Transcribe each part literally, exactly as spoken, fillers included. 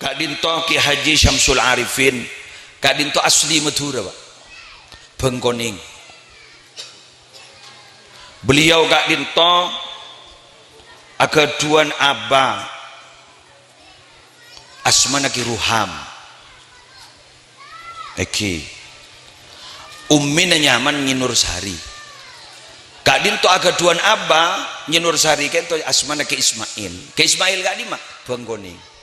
Ka'dinto Kiai Haji Syamsul Arifin, ka'dinto asli Madhurâ, Pak. Bhângkonèng. Beliau ka'dinto aghâdhuwân abah, asmana Ki Ruham. Èngghi. Ummina nyamana Nyi Nursari. Ka'dinto aghâdhuwân abah, Nyi Nursari ka'dinto asmana Ki Ismail. Ki Ismail ka'dimma? Bhângkonèng.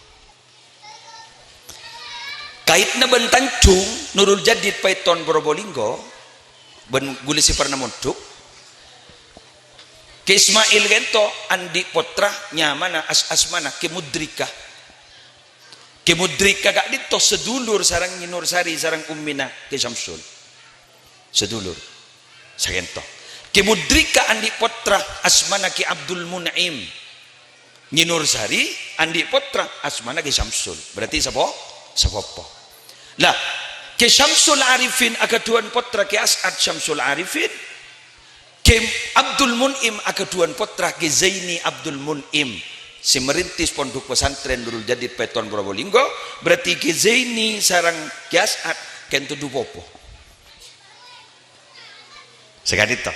Kaèdna bân Tanjung, Nurul Jadid Paiton Probolinggo, bân ghulâ sè parna mondhuk. Ki Ismail ka'dinto andi' pottra nyamana as-, asmana Ki Mudrika. Ki Mudrika ka'dinto sadulur sareng Nyi Nursari sareng ummina Ki Syamsul. Sadulur. Saka'dinto. Ki Mudrika andi' pottra asmana Ki Abdul Mun'im. Nyi Nursari andi' pottra asmana Ki Syamsul. Berarti sapo-, sapopo. Lah, Ki Syamsul Arifin aghâdhuwân pottra Ki As'ad Syamsul Arifin. Ki Abdul Mun'im aghâdhuwân pottra Ki Zaini Abdul Mun'im sè merintis Pondhuk Pesantren Nurul Jadid Paiton Probolinggo. Berarti Ki Zaini sareng Ki As'ad ka'dinto du popo. Saka'dinto.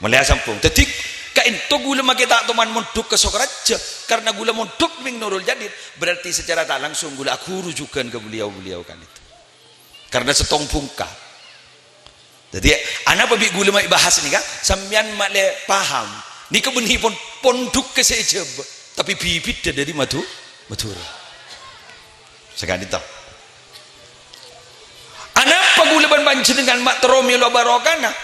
Molèya sambung. Dhâddhi, ka'dinto ghulâ makè ta' toman mondhuk ka Sokaraja, karna ghulâ mondhuk neng Nurul Jadid, berarti secara tak langsung ghulâ aghuru jhughân ka beliau-beliau ka'dinto. Karna sèttong bhungka. Dhâddhi, anapa bi' ghulâ ma' èbahas nèka? Sampèyan ma' lè paham. Nèka bânnè pon-, pondhuk sè è Jhâbâ, tapè bibidhâ dâri Madhu-, Madhurâ. Saka'dinto. Anapa ghulâ bân panjhennengngan ma' terro mèlo barokana?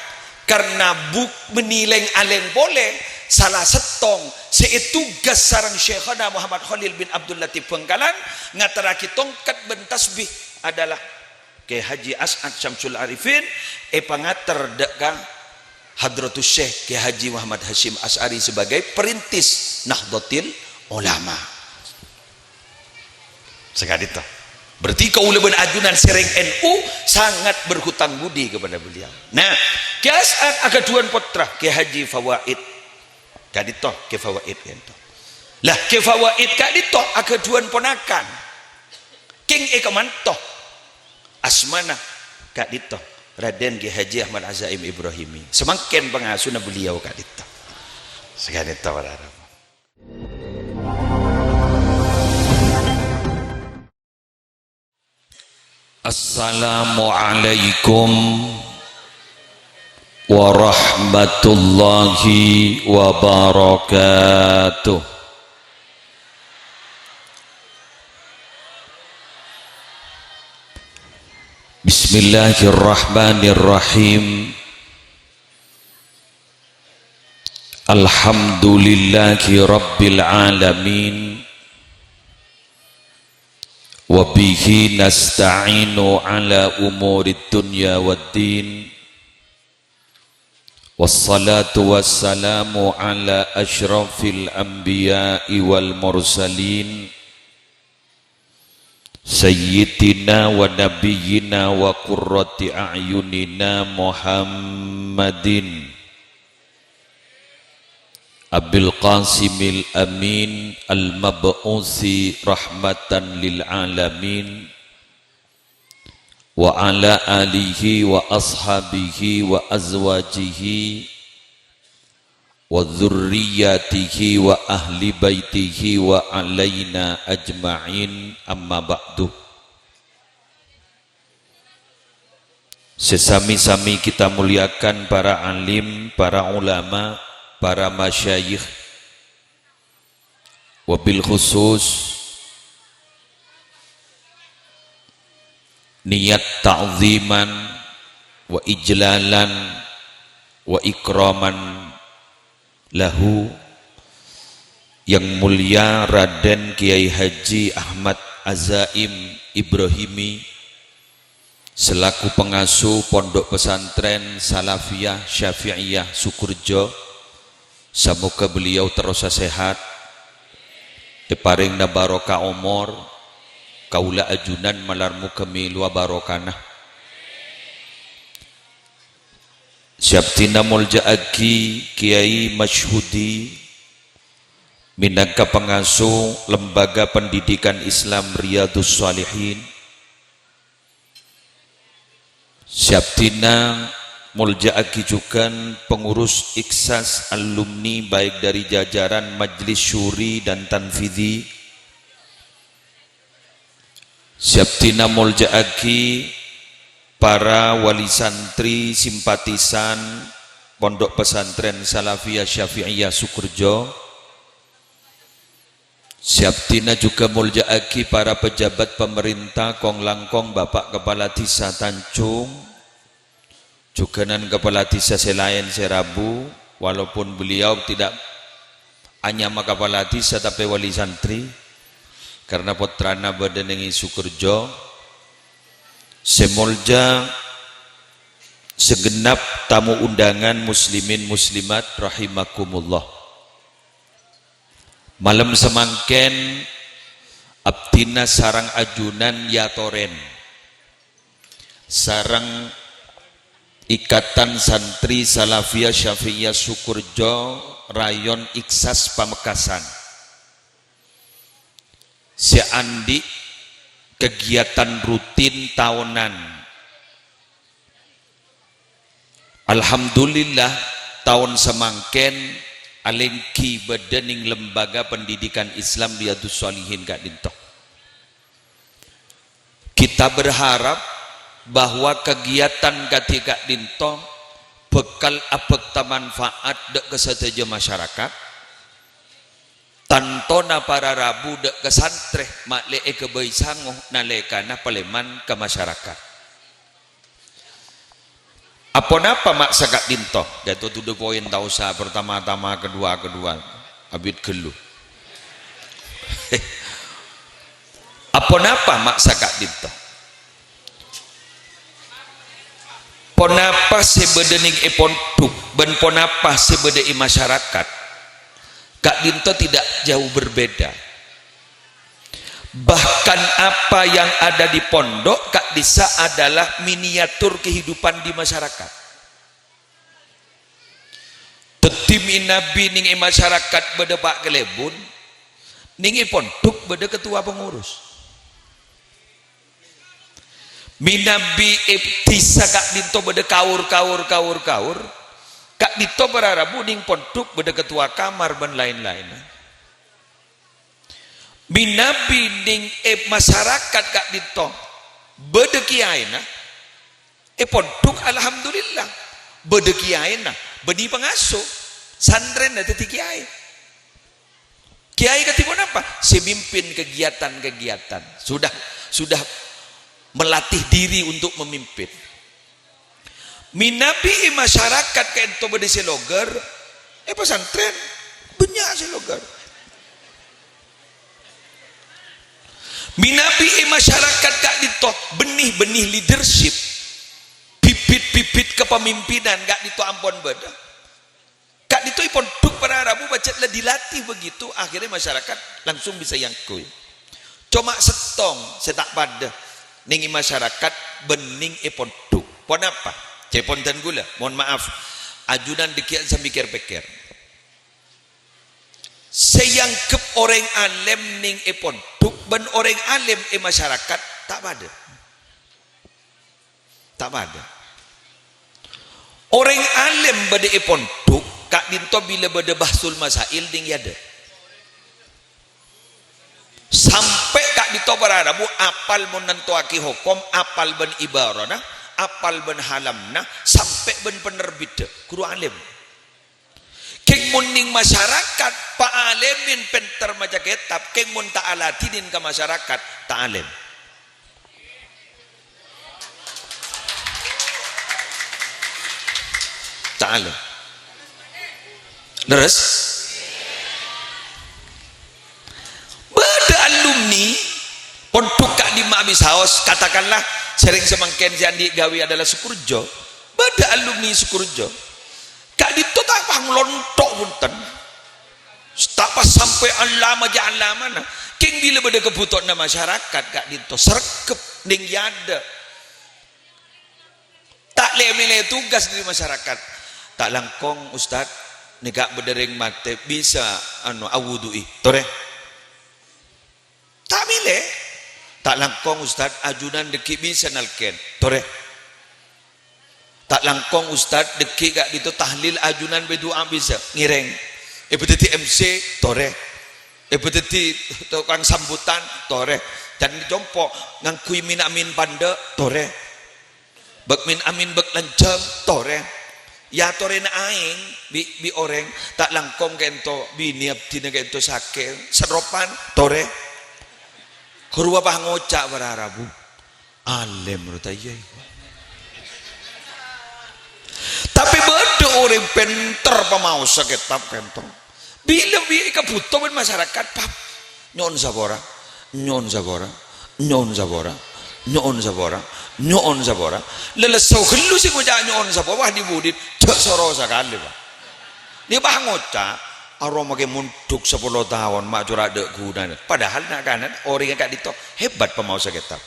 Karna bu-, bânnè lèng-alèng polè, sala sèttong sè ètugas sareng Syaikhona Muhammad Khalil bin Abdul Latif Bhângkalan ngaterraghi tongkat bân tasbih adalah Kiai Haji As'ad Syamsul Arifin èpangater dâ' ka Hadratus Syekh Kiai Haji Muhammad Hasyim Asy'ari sebagai perintis Nahdlatul Ulama. Saka'dinto. Berarti kaulâ bân ajunan sèrèng N U sangat berhutang budi kepada beliau. Nah, Kiai As'ad aghâdhuwân pottra, Kiai Haji Fawaid. Ka'dinto, Kiai Fawaid ka'dinto. Lah, Kiai Fawaid ka'dinto aghâdhuwân ponakan. Kèng è ka'dinto. Asmana ka'dinto. Raden Kiai Haji Ahmad Azaim Ibrahimi. Samangkèn pangasona beliau ka'dinto. Saka'dinto, para rabu. Assalamualaikum warahmatullahi wabarakatuh. Bismillahirrahmanirrahim. Alhamdulillahi rabbil alamin. Wa bihi nasta'inu ala umurid dunya wad din. Wassalatu wassalamu ala asyrafil anbiya'i wal mursalin. Sayyidina wa nabiyyina wa qurrati a'yunina Muhammadin Abil Qasimil Amin al-mab'usi rahmatan lil alamin, wa ala alihi wa ashabihi wa azwajihi wa dzurriyyatihi wa ahli baitihi wa alaina ajma'in, amma ba'du. Sè sami-sami kita muliakan para alim, para ulama, para masyayikh, wabil khusus niat ta'ziman wa ijlalan wa ikraman lahu, Yang Mulia Raden Kiai Haji Ahmad Azaim Ibrahimi, selaku pengasuh Pondok Pesantren Salafiyah Syafi'iyah Sukorejo, samoga beliau terros sehat, èparèngana barokah omor, kaulâ ajunan malar moghâ mèlowa barokana. Sè abdhina molja'aghi Kiai Masyhudi, Minangka pangasuh Lembaga Pendidikan Islam Riyadhus Shalihin, sè abdhina molja'aghi jhughân pengurus Iksas, alumni, baik dari jajaran Majelis Syuri dan Tanfidhi, sè abdhina molja'aghi para wali santri simpatisan Pondok Pesantren Salafiyah Syafi'iyah Sukerjo. Sè abdhina jhughân molja'aghi para pejabat pemerintah, kong-langkong Bapak Kepala Desa Tanjung, jhughânan kepala desa sè laèn sè rabu, walaupun beliau tidak anyama kepala desa, tapè wali santri, karena pottrana bâdâ neng è Sukerjo. Sè molja segenap tamu undangan, muslimin muslimat rahimakumullah. Malem samangkèn abdhina sareng ajunan èyatorè sareng Ikatan Santri Salafiyah Syafi'iyah Sukerjo, Rayon Iksas Pamekasan, sè andi' kegiatan rutin taonan. Alhamdulillah, taon samangkèn alèngghi bâdâ neng Lembaga Pendidikan Islam Riyadhus Shalihin ka'dinto. Kita berharap bahwa kegiatan kadhi ka'dinto bhâkal abhâkta manfaat dâ' ka sadhâjâ masyarakat, tantona para rabu dâ' ka santrè ma'lè èghâbây sango nalèkana palèman ka masyarakat. Aponapa ma' saka'dinto? Ghâto to the point, ta' osa pertama-tama, kedua-kedua. Abit ghâllu. Aponapa ma' saka'dinto? Ponapa sè bâdâ neng è pondhuk bân ponapa sè bâdâ è masyarakat, ka'dinto tidak jauh berbeda. Bahkan apa yang ada di pondok ka'dissa' adalah miniatur kehidupan di masyarakat. Dhâddhi mènabi neng è masyarakat bâdâ Pa' Kalèbun, neng è pondhuk bâdâ ketua pengurus. Mènabi è dhisa ka'dinto bâdâ kaur, kaur, kaur, kaur, ka'dinto para rabu neng pondhuk bâdâ ketua kamar bân laèn-laènna. Mènabi neng è masyarakat ka'dinto bâdâ kiyaèna, è pondhuk, alhamdulillah, bâdâ kiyaèna, bânnè pangasuh, santrèna dhâddhi kiyaè. Kiyaè kadhi ponapa? Sè mimpin kegiatan-kegiatan. Sudah, sudah melatih diri untuk memimpin. Mènabi è masyarakat ka'dinto bâdâ sè logâr, è pasantrèn bânnya' sè logâr. Mènabi è masyarakat ka'dinto bânnè-bânnè leadership, bibit-bibit kepemimpinan ka'dinto ampon bâdâ. Ka'dinto è pondhuk para rabu pajhât la dilatih begitu, akhirnya masyarakat langsung bisa èangghuy. Coma sèttong sè ta' padâ neng è masyarakat bân neng è pondhuk. Ponapa? Ca'èpon dân ghulâ, mohon maaf, ajunan dhâggi'ân sambi kèr-pèkkèr. Sè èangghep orèng alèm neng è pondhuk bân orèng alèm è masyarakat ta' padâ. Ta' padâ. Orèng alèm bâdâ è pondhuk, ka'dinto bilâ bâdâ bahsul masail neng è adâ'. Sampè' ka'dinto para rabu apal mon nantowaghi hokom, apal bân ibarana, apal bân halamna, sampè' bân penerbiddhâ, ghuru alèm. Kèng mon neng masyarakat, pa'alèmèn pènter maca kètab, kèng mon ta' aladhinin ka masyarakat, ta' alèm. Ta' alèm. Lerres? Bâdâ alumni pondhuk ka'dimma'a bisaos, katakanlah, sèrèng samangkèn sè andi' ghâbây adalah Sukorejo. Bâdâ alumni Sukorejo. Ka'dinto ta' pas nglonthok, bhunten. Ta' pas sampè' alama jâ' alamana. Kèng bilâ bâdâ kabhutowanna masyarakat, ka'dinto sregep neng è adâ'. Ta' lè-mèlè tugas dâri masyarakat. Ta' langkong, Ustad. Nèka bâdâ rèng matè, bisa, anu, awudu'i. Torè. Ta' mèlè. Ta' langkong, Ustaz, ajunan dhâggi' bisa nalkèn. Torè. Ta' langkong, Ustaz, dhâggi' ka'dinto tahlil ajunan bâdâ du'a bisa. Ngèrèng. Èbâ dhâddhi M C, torè. Èbâ dhâddhi tokang sambutan, torè. Can compo' ngangghuy min-amin pandâ', torè. Bâk min-amin bâk lanjhâng, torè. Èyatorèna aèng bi', bi' orèng, ta' langkong ka'dinto binè abdhina ka'dinto sakè', saropan, torè. Ghuru apa ngoca' para rabu. Alim ro ta' iyâ. Tapè bâdâ orèng pènter pamaosa kètab ka'dinto. Bilâ bi' èkabhuto bân masyarakat, pap. Nyo'on sapora, nyo'on sapora, nyo'on sapora, nyo'on sapora, nyo'on sapora. Lè lesso ghâllu sè ngoca' nyo'on sapora, wah, di-budin, jhâ' soro sakalè, Pak. Nè pas ngoca', "Aroma kè mondhuk sapolo taon, ma' cora' dâ' ghunana." Padahal na'-kana' orèngnga ka'dinto hebat pamaosa kètab.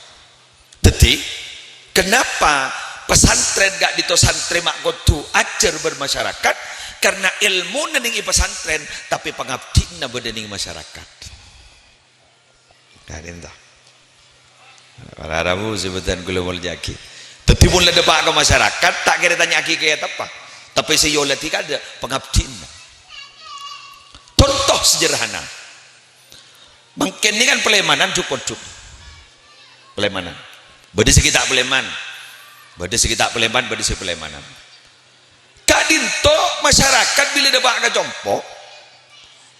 Dhâddhi, kenapa pesantren ka'dinto santrè ma' kodhu ajhâr bân masyarakat? Karena èlmona nèng è pesantren, tapè pangabdhina bâdâ nèng masyarakat. Ka'dinto. Para rabu sè bâdhân kaulâ molja'aghi. Dhâddhi, mon la dâpa' ka masyarakat, ta' kèra tanya'aghi kèya teppa. Tapè sè èolatè ka'dinto pangabdhina. Conto sederhana. Mangkèn nèka kan palèmanan jhuk-onjhuk. Palèmanan. Bâdâ sè ghi' ta' palèman. Bâdâ sè ghi' ta' palèman, bâdâ sè palèmanan. Ka'dinto masyarakat bilâ dâpa' ka compo',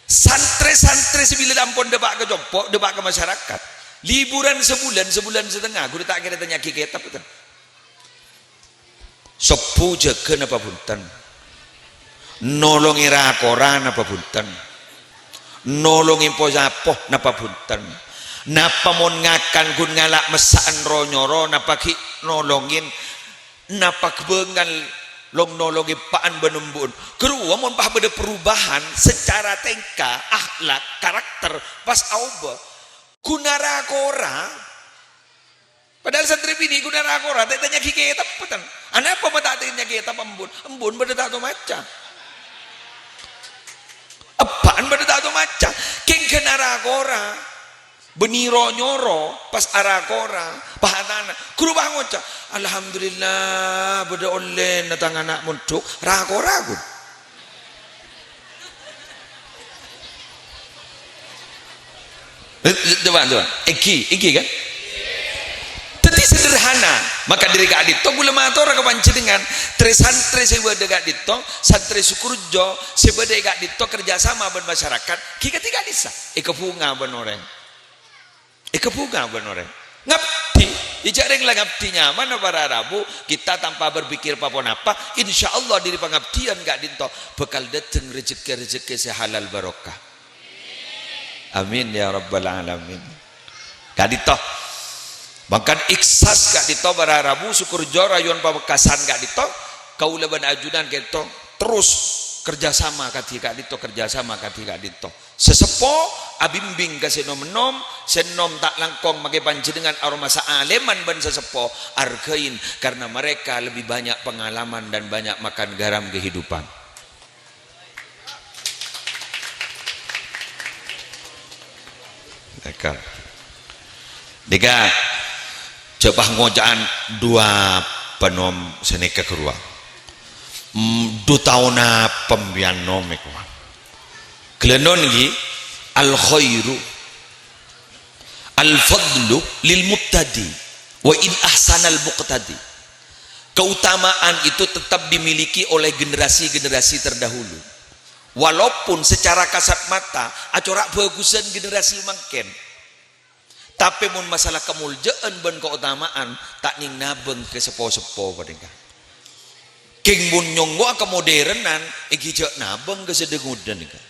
santrè-santrè sè bilâ ampon dâpa' ka compo', dâpa' ka masyarakat. Liburan sabulân, sabulân satengnga, ghuru ta' kèra tanya'aghi kètab, bhunten. Sobbhu jâgâ napa bhunten? Nolongè ra-kora napa bhunten? Nolongè po-sapo napa bhunten? Napa mon ngakan ghun ngala' messa'an ro-nyoro napa ghi' nolongè? Napa bângal long-nolongè eppa'an bân embu'en? Ghâruwa mon pas bâdâ perubahan secara tèngka, akhlak, karakter, pas aobâ. Ghun ra-kora. Padahal santrè binè' ghun ra-kora, ta' ètanya'aghi kètab, bhunten. Anapa ma' ta' ètanya'aghi kètab embu'en? Embu'en bâdâ ta' tao maca. Eppa'an bâdâ ta' tao maca. Kèng ghun ra-kora. Bânnè ro-nyoro, pas ara-kora, pas atana. Ghuru pas ngoca', "Alhamdulillah, bâdâ ollèna tang ana' mondhuk, ra-kora, ghun." Eh, coba, coba. Èngghi, èngghi kan? Dhâddhi sederhana. Maka dâri ka'dinto kaulâ matora ka panjhennengngan, trè-santrè sè bâdâ ka'dinto, santrè Sukorejo sè bâdâ è ka'dinto kerjasama bân masyarakat, ghi' kadhi ka'dissa', èkabhunga bân orèng. Èkabhunga bân orèng. Ngabdi, iyâ jhâ' rèng la ngabdi nyamana para rabu, kita tanpa berpikir pa-ponapa, insyaallah dâri pangabdiyân ka'dinto bhâkal dâteng rejekkè-rejekkè sè halal barokah. Amin ya rabbal alamin. Ka'dinto. Mangkana ikhlas ka'dinto para rabu, Sukorejo, rayon Pamekasan ka'dinto, kaulâ bân ajunan ka'dinto terros kerjasama kadhi ka'dinto, kerjasama kadhi ka'dinto. Sè seppo abimbing ka sè nom-ennom, sè ennom ta' langkong makè panjhennengngan aromasa alèman bân sè seppo, arghâi, karena mereka lebih banyak pengalaman dan banyak makan garam kehidupan. Nèka. Nèka, jhâ' pas ngoca'an du'a panom sanèka ghâruwa. Mm, du taona pembian nom èkowa. Ghellâ' non ghi, al khairu, al fadlu lil mubtadi, wa in ahsanal muqtadi. Keutamaan itu tetap dimiliki oleh generasi-generasi terdahulu. Walaupun secara kasat mata, acora' bhâghusân generasi mangkèn. Tapè mon masalah kamoljâ'ân bân kaotama'an, ta' nèng nabâng ka sè po-seppo panèka. Kèng mon nyongngo'a kamoderenan, èngghi jhâ' nabâng ka sè dâ-ngodâ nèka.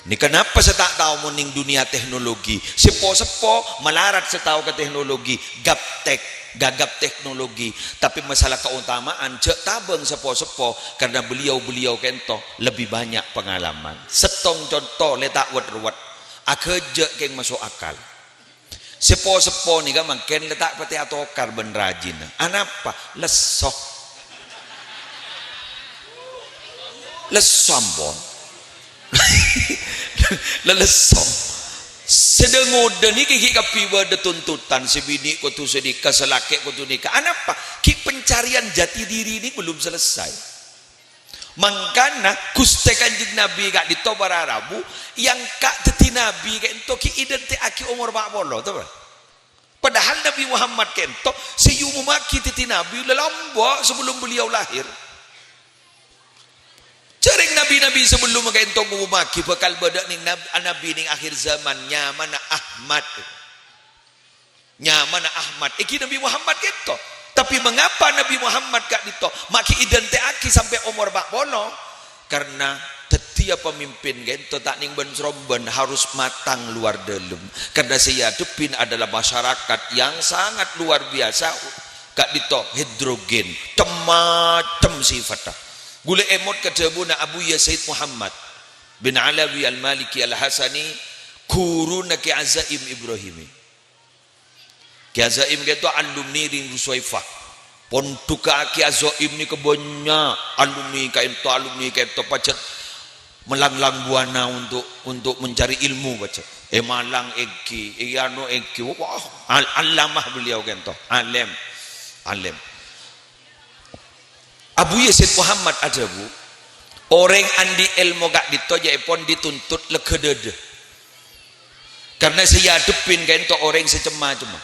Nèka napa sè ta' tao mon nèng dunia teknologi? Sè po-seppo malarat sè tao ka teknologi, gaptek, gagap teknologi. Tapè masalah kaotama'an, jhâ' tabâng sè po-seppo, karena beliau-beliau ka'dinto lebih banyak pengalaman. Sèttong conto, lè ta' wet-ruwet. Aghâjâ' kèng maso' akal. Sè po-seppo nèka mangkèn la ta' patè atokar bân rajina. Anapa? Lesso. Lesso, ampon. Lalessom. Sè dâ-ngodâ nèka ghi' kabbhi bâdâ tuntutan, sè binè' kodhu sè nèka, sè lakè' kodhu nèka. Anapa? Ghi' pencarian jati diri nèka belum selesai. Mangkana Ghustè Kanjeng Nabi ka'dinto para rabu, èangka' dhâddhi nabi ka'dinto ghi' èidentè'aghi omor empa' polo, to, Pak? Padahal Nabi Muhammad ka'dinto sè èomomaghi dhâddhi nabi la lamba' sabellunna beliau lahir. Jhâreng nabi-nabi sabellunna ka'dinto ngomomaghi bhâkal bâdâ nèng nab-, nabi nèng akhir zaman, nyamana Ahmad. Nyamana Ahmad, èngghi Nabi Muhammad ka'dinto. Tapè mangapa Nabi Muhammad ka'dinto ma' ghi' èidentè'aghi sampè' omor empa' polo? Karena dhâddhiyâ pamimpin ka'dinto ta' nèng bân-srombân, harus matang luar dalam. Karena sè èadhebbhi adalah masyarakat yang sangat luar biasa, ka'dinto heterogen, cem-macem sifatta. Ghulâ èmot ka dhâbuna Abuya Said Muhammad bin Alawi Al-Maliki Al-Hasani, ghuruna Kè Azaim Ibrahimi. Kè Azaim ka'dinto alumni nèng Ruswaifah. Pondhugghâ Kè Azaim nèka bânnya', alumni ka'dinto, alumni ka'dinto, pajhât melanglang buana untuk, untuk mencari ilmu, pajhât. È Malang èngghi, è anu èngghi. Wah, al-, allamah beliau ka'dinto, alim. Alim. Abuya Said Muhammad adhâbu, orèng andi' èlmo ka'dinto jhâ' èpon dituntut lèghâ dâdâ. Karena sè èadhebbhi ka'dinto orèng sè cem-macemma.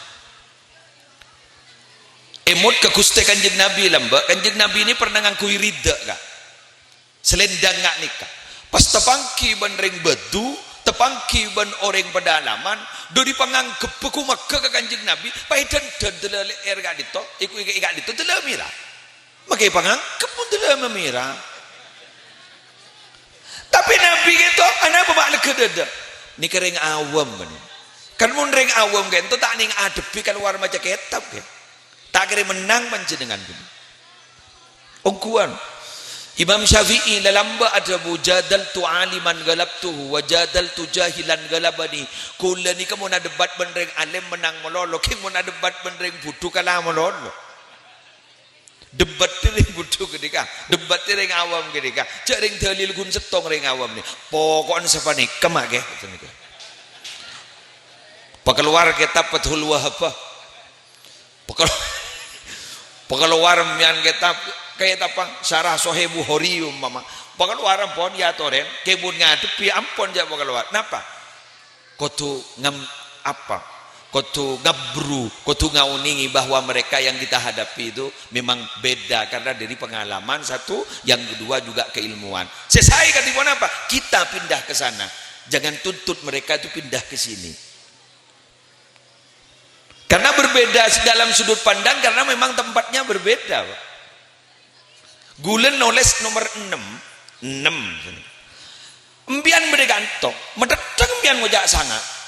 Èmot ka Ghustè Kanjeng Nabi lambâ', Kanjeng Nabi nèka pernah ngangghuy ridâ, Ka'. Salèndhâng nga' nèka. Pas tapangghi bân rèng bâdhu, tapangghi bân orèng pedalaman, dâri panganggebbhâ ghumaghâ ka Kanjeng Nabi, paèdhândhân dâlâ lè'èr ka'dinto, èko-, èko-, ka'dinto dâlâ mèra. Makè panganggebbhâ mon dâlâ mèra. Tapè Nabi ka'dinto, anapa ma' lèghâ dâdâ? Nèka rèng awam, bânnè. Kan mon rèng awam ka'dinto ta' nèng adhebbhi kalowar maca kètab, kè. Ta' kèra mennang panjhennengngan, bânnè. Ongghuwân. Imam Syafi'i lalambâ' adhâbu, "Jadaltu aliman ghalabtuhu, wa jadaltu jahilan ghalabani." Kaulâ nèka mon adebat bân rèng alim mennang malolo, kèng mon adebat bân rèng budhu kala malolo. Debat rèng budhu ghânèka, debat rèng awam ghânèka. Jhâ' rèng dalil ghun sèttong rèng awam nè. Poko'en sapanèka, ma' kè. Pakalowar kètab Fathul Wahhab. Pakal-, pakalowar mèyan kètab, kètab apa? Syarah Sahih Bukhari umpama. Pakalowar ampon, ya, torèn, kèbun ngadhebbhi ampon jhâ' pakalowar. Napa? Kodhu ngam-, apa? Kodhu ngabru, kodhu ngaonèngè bahwa mereka yang kita hadapi itu memang beda karena dari pengalaman satu, yang kedua juga keilmuan. Sè saè kadhiponapa? Kita pindah ke sana. Jangan tuntut mereka itu pindah ke sini. Karena berbeda dalam sudut pandang, karena memang tempatnya berbeda, Pak. Ghulâ nolès nomer ennem, ennem. Empèyan bâdâ è kanto, matèddhâng empèyan ngoca' sanga'.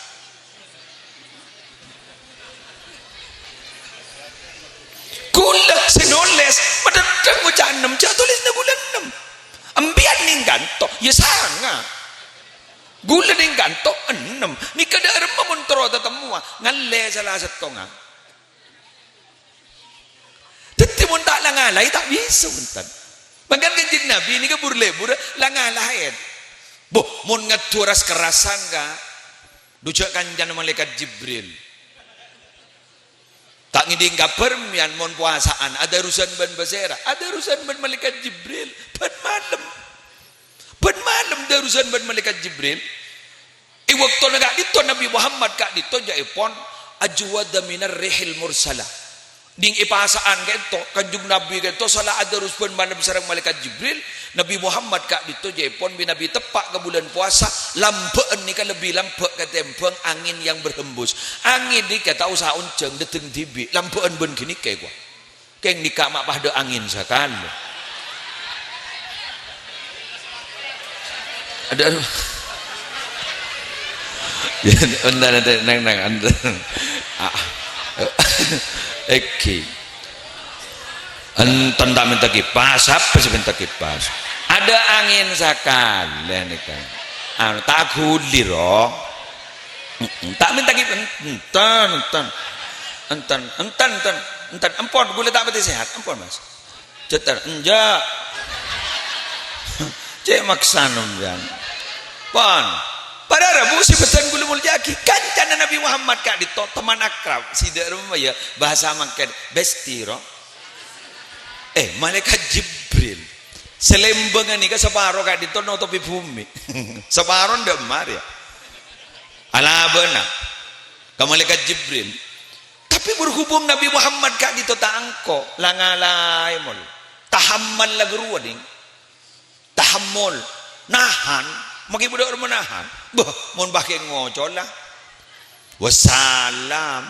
Ghulâ sè nolès, matèddhâng ngoca' ennem, jhâ' tolèsna ghulâ ennem. Empèyan nèng kanto, ya sanga'. Ghulâ nèng kanto ennem. Nèka dâ' remma mon terro tatemmowa, ngallè sala sèttonga. Dhâddhi mon ta' la ngalaè, ta' bisa, bhunten. Mangkana Kanjeng Nabi nèka bur-lebur la ngalaè. Bo, mon ngaddhu ras-kerrasan, Ka', dhu jhâ' kancana Malaèkat Jibril. Ta' ngèdhing kabhâr mèyan mon powasa'an, adhârusan bân pasèra? Adhârusan bân Malaèkat Jibril, bân malem. Bân malem dârusan bân Malaèkat Jibril. È bâktona ka'dinto Nabi Muhammad ka'dinto jhâ' èpon ajwada minar rihil mursalah. Nèng è pasa'an ka'dinto, Kanjeng Nabi ka'dinto sala adhârus bân malem sareng Malaèkat Jibril, Nabi Muhammad ka'dinto jhâ' èpon bi-, Nabi teppa' ka bulân powasa, lambâ'ân nèka lebbi lambâ' katèmbhâng angèn yang berhembus. Angèn nèka ta' osa onjhâng, dâteng dhibi', lambâ'ân bân ghânèka, èkowa. Kèng nèka ma' padâ angèn sakalè. Adhu, adhu. Enten, enten, neng, neng, enten. Ah. Èngghi. Enten ta' mènta kipas, sapa sè mènta kipas? Adâ angèn sakalè nèka. Anu, ta' ghuli, ro. Mm-mm. Ta' mènta ki-, enten, enten. Enten, enten, enten. Enten, ampon, ghulâ ta' patè sehat, ampon, Mas. Jhâ' ter-, enjâ'. Cè' maksa sampèyan. Pon. Para rabu sè bhâdhân kaulâ molja'aghi. Kancana Nabbhi Muhammad ka'dinto, teman akrab. Sè dâ' remma ya, bhâsa mangkèn, bestie, ro. Eh, Malaèkat Jibril. Sè lèmbângnga nèka saparo ka'dinto notobhi bhumè. Saparo ndâ' emma rèya. Alabâna ka Malaèkat Jibril. Tapè berhubung Nabbhi Muhammad ka'dinto ta' engko', la ngalaè mol. Tahammal la ghâruwa, ding. Tahammul, nahan, maghi bâdâ orèng manahan. Bâh, mon bâkèn ngocola. Wassalam,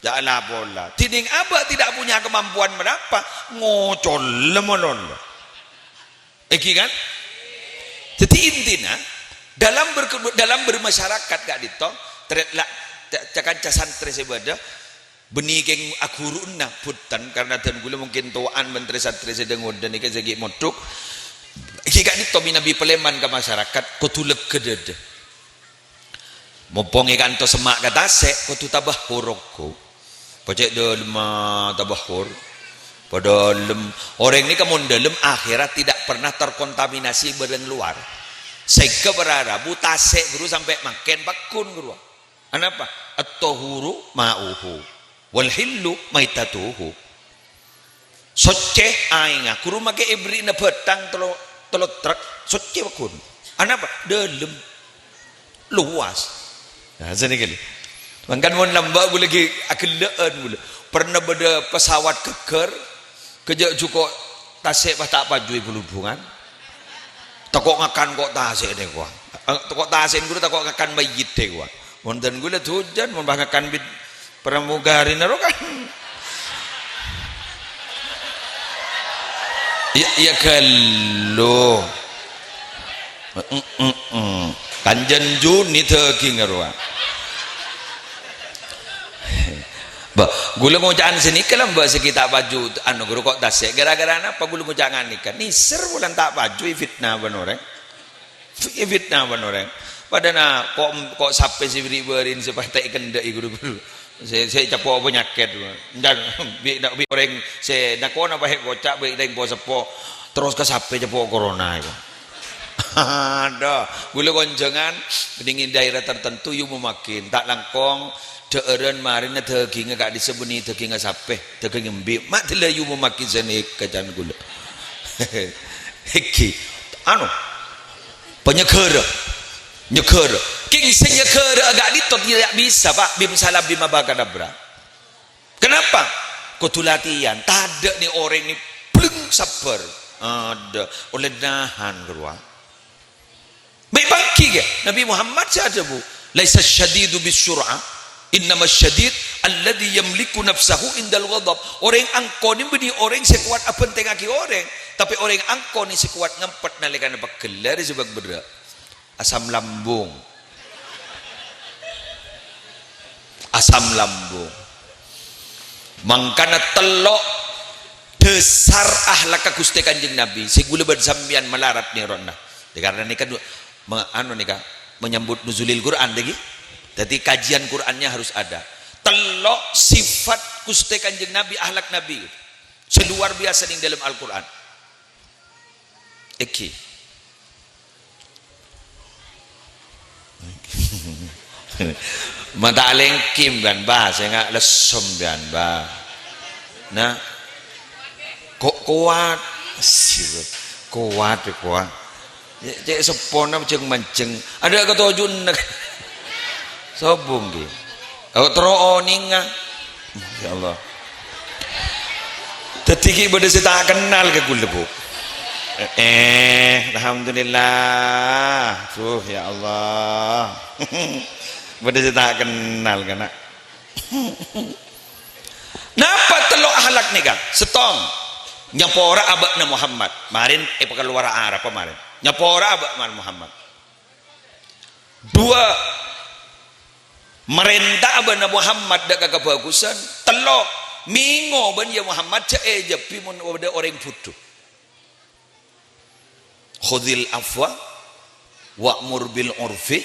jhâ' la-pola. Dhinèng abâ' tidak punya kemampuan berapa, ngocola malolo. Èngghi kan? Jadi intina, dalam berke-, dalam bermasyarakat ka'dinto, trè-, la-, ca-, ca-, kanca santrè sè bâdâ, Bânnè kèng aghuruna, bhunten, karna dân kaulâ mungkin towa'an bân trè-santrè sè dâ-ngodâ nèka sè ghi' mondhuk. Ghi' ka'dinto mènabi palèman ka masyarakat, kodhu lèghâ dâdâ. Mompong è kanto semma' ka tasè', kodhu tabahhur ongghu. Pajhât dâlemma tabahhur. Padâlem. Orèng nèka mon dâlem akhèrat tidak pernah terkontaminasi bârâng lowar. Sèngghâ para rabu tasè' ghuru sampè' mangkèn pagghun ghuru. Anapa? At-tahuru ma'uhu, wal hillu maitatuhu. Soccè aèngnga, ghuru makè èberri'na bhâthang tello, tello trek, soccè pagghun. Anapa? Dâlem. Lowas. Nah, sanèka lho. Mangkana mon lambâ' ghulâ ghi' aghellâ'ân ghulâ. Pernah bâdâ pesawat ghâggâr, Kèjhâ' jhuko' tasè' pas ta' paju è Blumbungan. Tako' ngakan ko' tasè' nèko. Eh, tako' tasè' ghuru tako' ngakan mayyit nèko. Mon dân ghulâ dhujân, mon pas ngakan bit pramugarinna ro kan. Iyâ, iyâ ghâllu. Heeh, heeh. Kanjân Juni dhâghing rowa. Bâ, ghulâ ngoca'an sanèka la, Mbak, sè ghi' ta' paju, anu, ghuru ko' tasè'. Gara-gara napa ghulâ ngoca' nganèka? Nèser bulân ta' paju èfitna bân orèng. Èfitna bân orèng. Padâna ko', ko' sapè sè bâri'-bâri'na sè pas ta' èkendhâ'i ghuru-ghuru. Sè, sè ècapo' panyakèt. Entar bi', bi' orèng sè na-, ko-, napa è koca' bi' rèng po-seppo. Terros ka sapè capo' corona èko. Adhu, ghulâ konjhângan, bânnè è daerah tertentu èomommaghi, ta' langkong, dhâ'ârân marèna dhâghingnga ka'dissa' bânnè dhâghingnga sapè, dhâghing embi', ma' dâlla èomommaghi sanèka can ghulâ. Èngghi, anu, panyeghârâ, nyeghârâ. Kèng sè nyeghârâ ka'dinto tidak bisa, Pak, bim salam bim abrakadabra. Kenapa? Kodhu latihan. Tadâ' nè orèng nè bleng sabbhâr. Adâ', ollè nahan ghâruwa. Mè' pangghi, ghi. Nabbhi Muhammad sè adhâbu, "Laisa syadidu bisyur'a, innama syadid alladzi yamliku nafsahu indal ghadab." Orèng angko nè bânnè orèng sè kowat abhântèngngaghi orèng, tapè orèng angko nè sè kowat ngempet nalèkana pegghellâ rè sè bâk berrâ'. Asam lambung. Asam lambung. Mangkana tello' dhâsar ahlakka Ghustè Kanjeng Nabbhi sè ghulâ bân sampèyan malarat nèro'na. Karna nèka du-, me-, anu nèka, menyambut nuzulil Qur'an, ghi. Dhâddhi kajian Qur'annya harus ada. Tello' sifat Ghustè Kanjeng Nabbhi, ahlak Nabbhi sè luar biasa nèng dâlem Al-Qur'an. Èngghi. Ma' ta' lèngkim bân, Bah, sènga' lèssem bân, Bah. Nah. Ko-, kowat. Kowat, kowat. Cè', cè' seppona jhâng-manjhâng. Adâ' katoju'na. Sobung, ghi. Ako terro onènga. Ya Allah. Dhâddhi ghi' bâdâ sè ta' kennal ka ghulâ, Bu. Eh, alhamdulillah. Duh, ya Allah. Bâdâ sè ta' kennal, kana'. Napa tello' ahlak nèka? Sèttong, nyapora abâ'na Muhammad. Marèn èpakalowara arapa marèn. Nyapora abâ' man Muhammad. Duwâ', marènta abâ'na Muhammad dâ' ka kabhâghusân. Tello', mèngo bân yâ Muhammad jhâ' èjhâbbhi mon bâdâ orèng budhu. "Khudhil afwa wa'mur bil 'urfi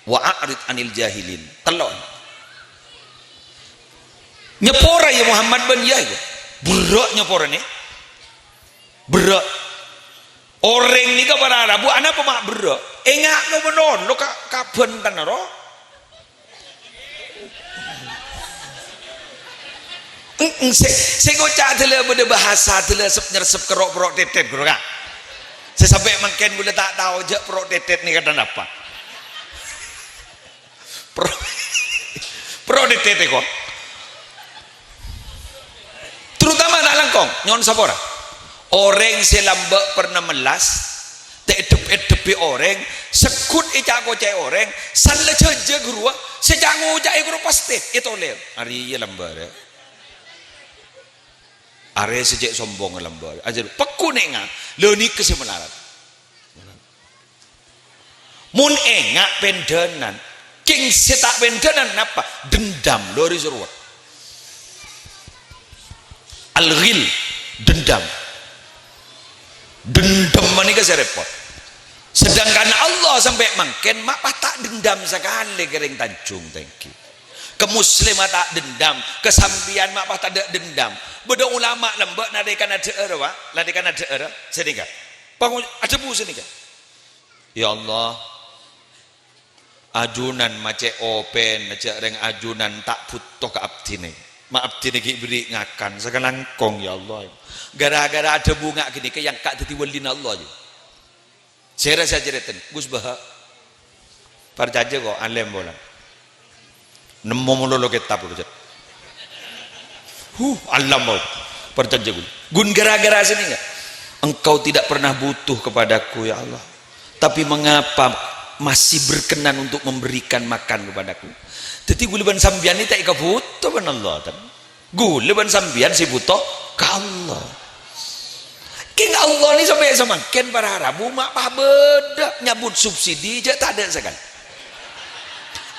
wa a'rid 'anil jahilin." Tello'. Nyapora yâ Muhammad bân yâ, berrâ' nyaporana. Berrâ'. Orèng nèka para rabu, anapa ma' berrâ'? Enga' no malolo ka, ka bhânten ro. Eng-, eng-, sè, sè ngoca' dâlâ bâdâ bahasa dâlâ sep-nyersep ka ro'-pèro' tètèt, ghuru, ka. Sè sampè' mangkèn ghulâ ta' tao jâ' pèro' tètèt nèka kenapa. Pèro-, pèro' tètèt, kok. Terutama ta' langkong, nyo'on sapora. Orèng sè lambâ' per ennem belas, ta' èdhep-èdhebbhi orèng, segghut è ca'-koca'è orèng, san la jhâjhâ ghâruwa, sè ca'-ngoca'è ghâruwa pastè ètolèr. Arèya lambâ' rè. Arè sè cè' sombong lambâ'. Ajâr, pekku nènga, lha nèka sè malarat. Mon enga' pendhânan, kèng sè ta' pendhânan napa? Dendam, lho, arè sè ruwet. Al-ghil, dendam. Dendam panèka sè rèpot. Sedangkan Allah sampè' mangkèn ma' pas ta' dendam sakalè ka rèng Tanjung, thank you. Ka Muslim ma' ta' dendam, ka sampèyan ma' pas ta' dendam. Bâdâ ulama lambâ' narèkana dhâ'âr, Pak, narèkana dhâ'âr, sanèka. Pango-, adhâbu sanèka. Ya Allah, ajunan ma' cè' open, jâ' rèng ajunan ta' bhuto ka abdhina. Ma' abdhina ghi' bherri' ngakan, sakalangkong, ya Allah. Gara-gara adhâbu nga' ghânèka èangka' dhâddhi wâlina Allah, yâ. Sèra sè ajhârètan, Gus Baha. Parcajâ, kok, alèm polana. Nemmo malolo kètab, lho, Cèt. Huh, alam, kok. Parcajâ, ghun. Ghun gara-gara sanèka. Engkau tidak pernah butuh kepadaku, ya Allah. Tapi mengapa masih berkenan untuk memberikan makan kepadaku? Dhâddhi, ghulâ bân sampèyan nè ta' èkabhuto bân Allah, tan. Ghulâ bân sampèyan sè bhuto ka Allah. Kèng Allah nè sampè' samangkèn para rabu ma' pas bâdâ nyabut subsidi jâ' tadâ' sakalè.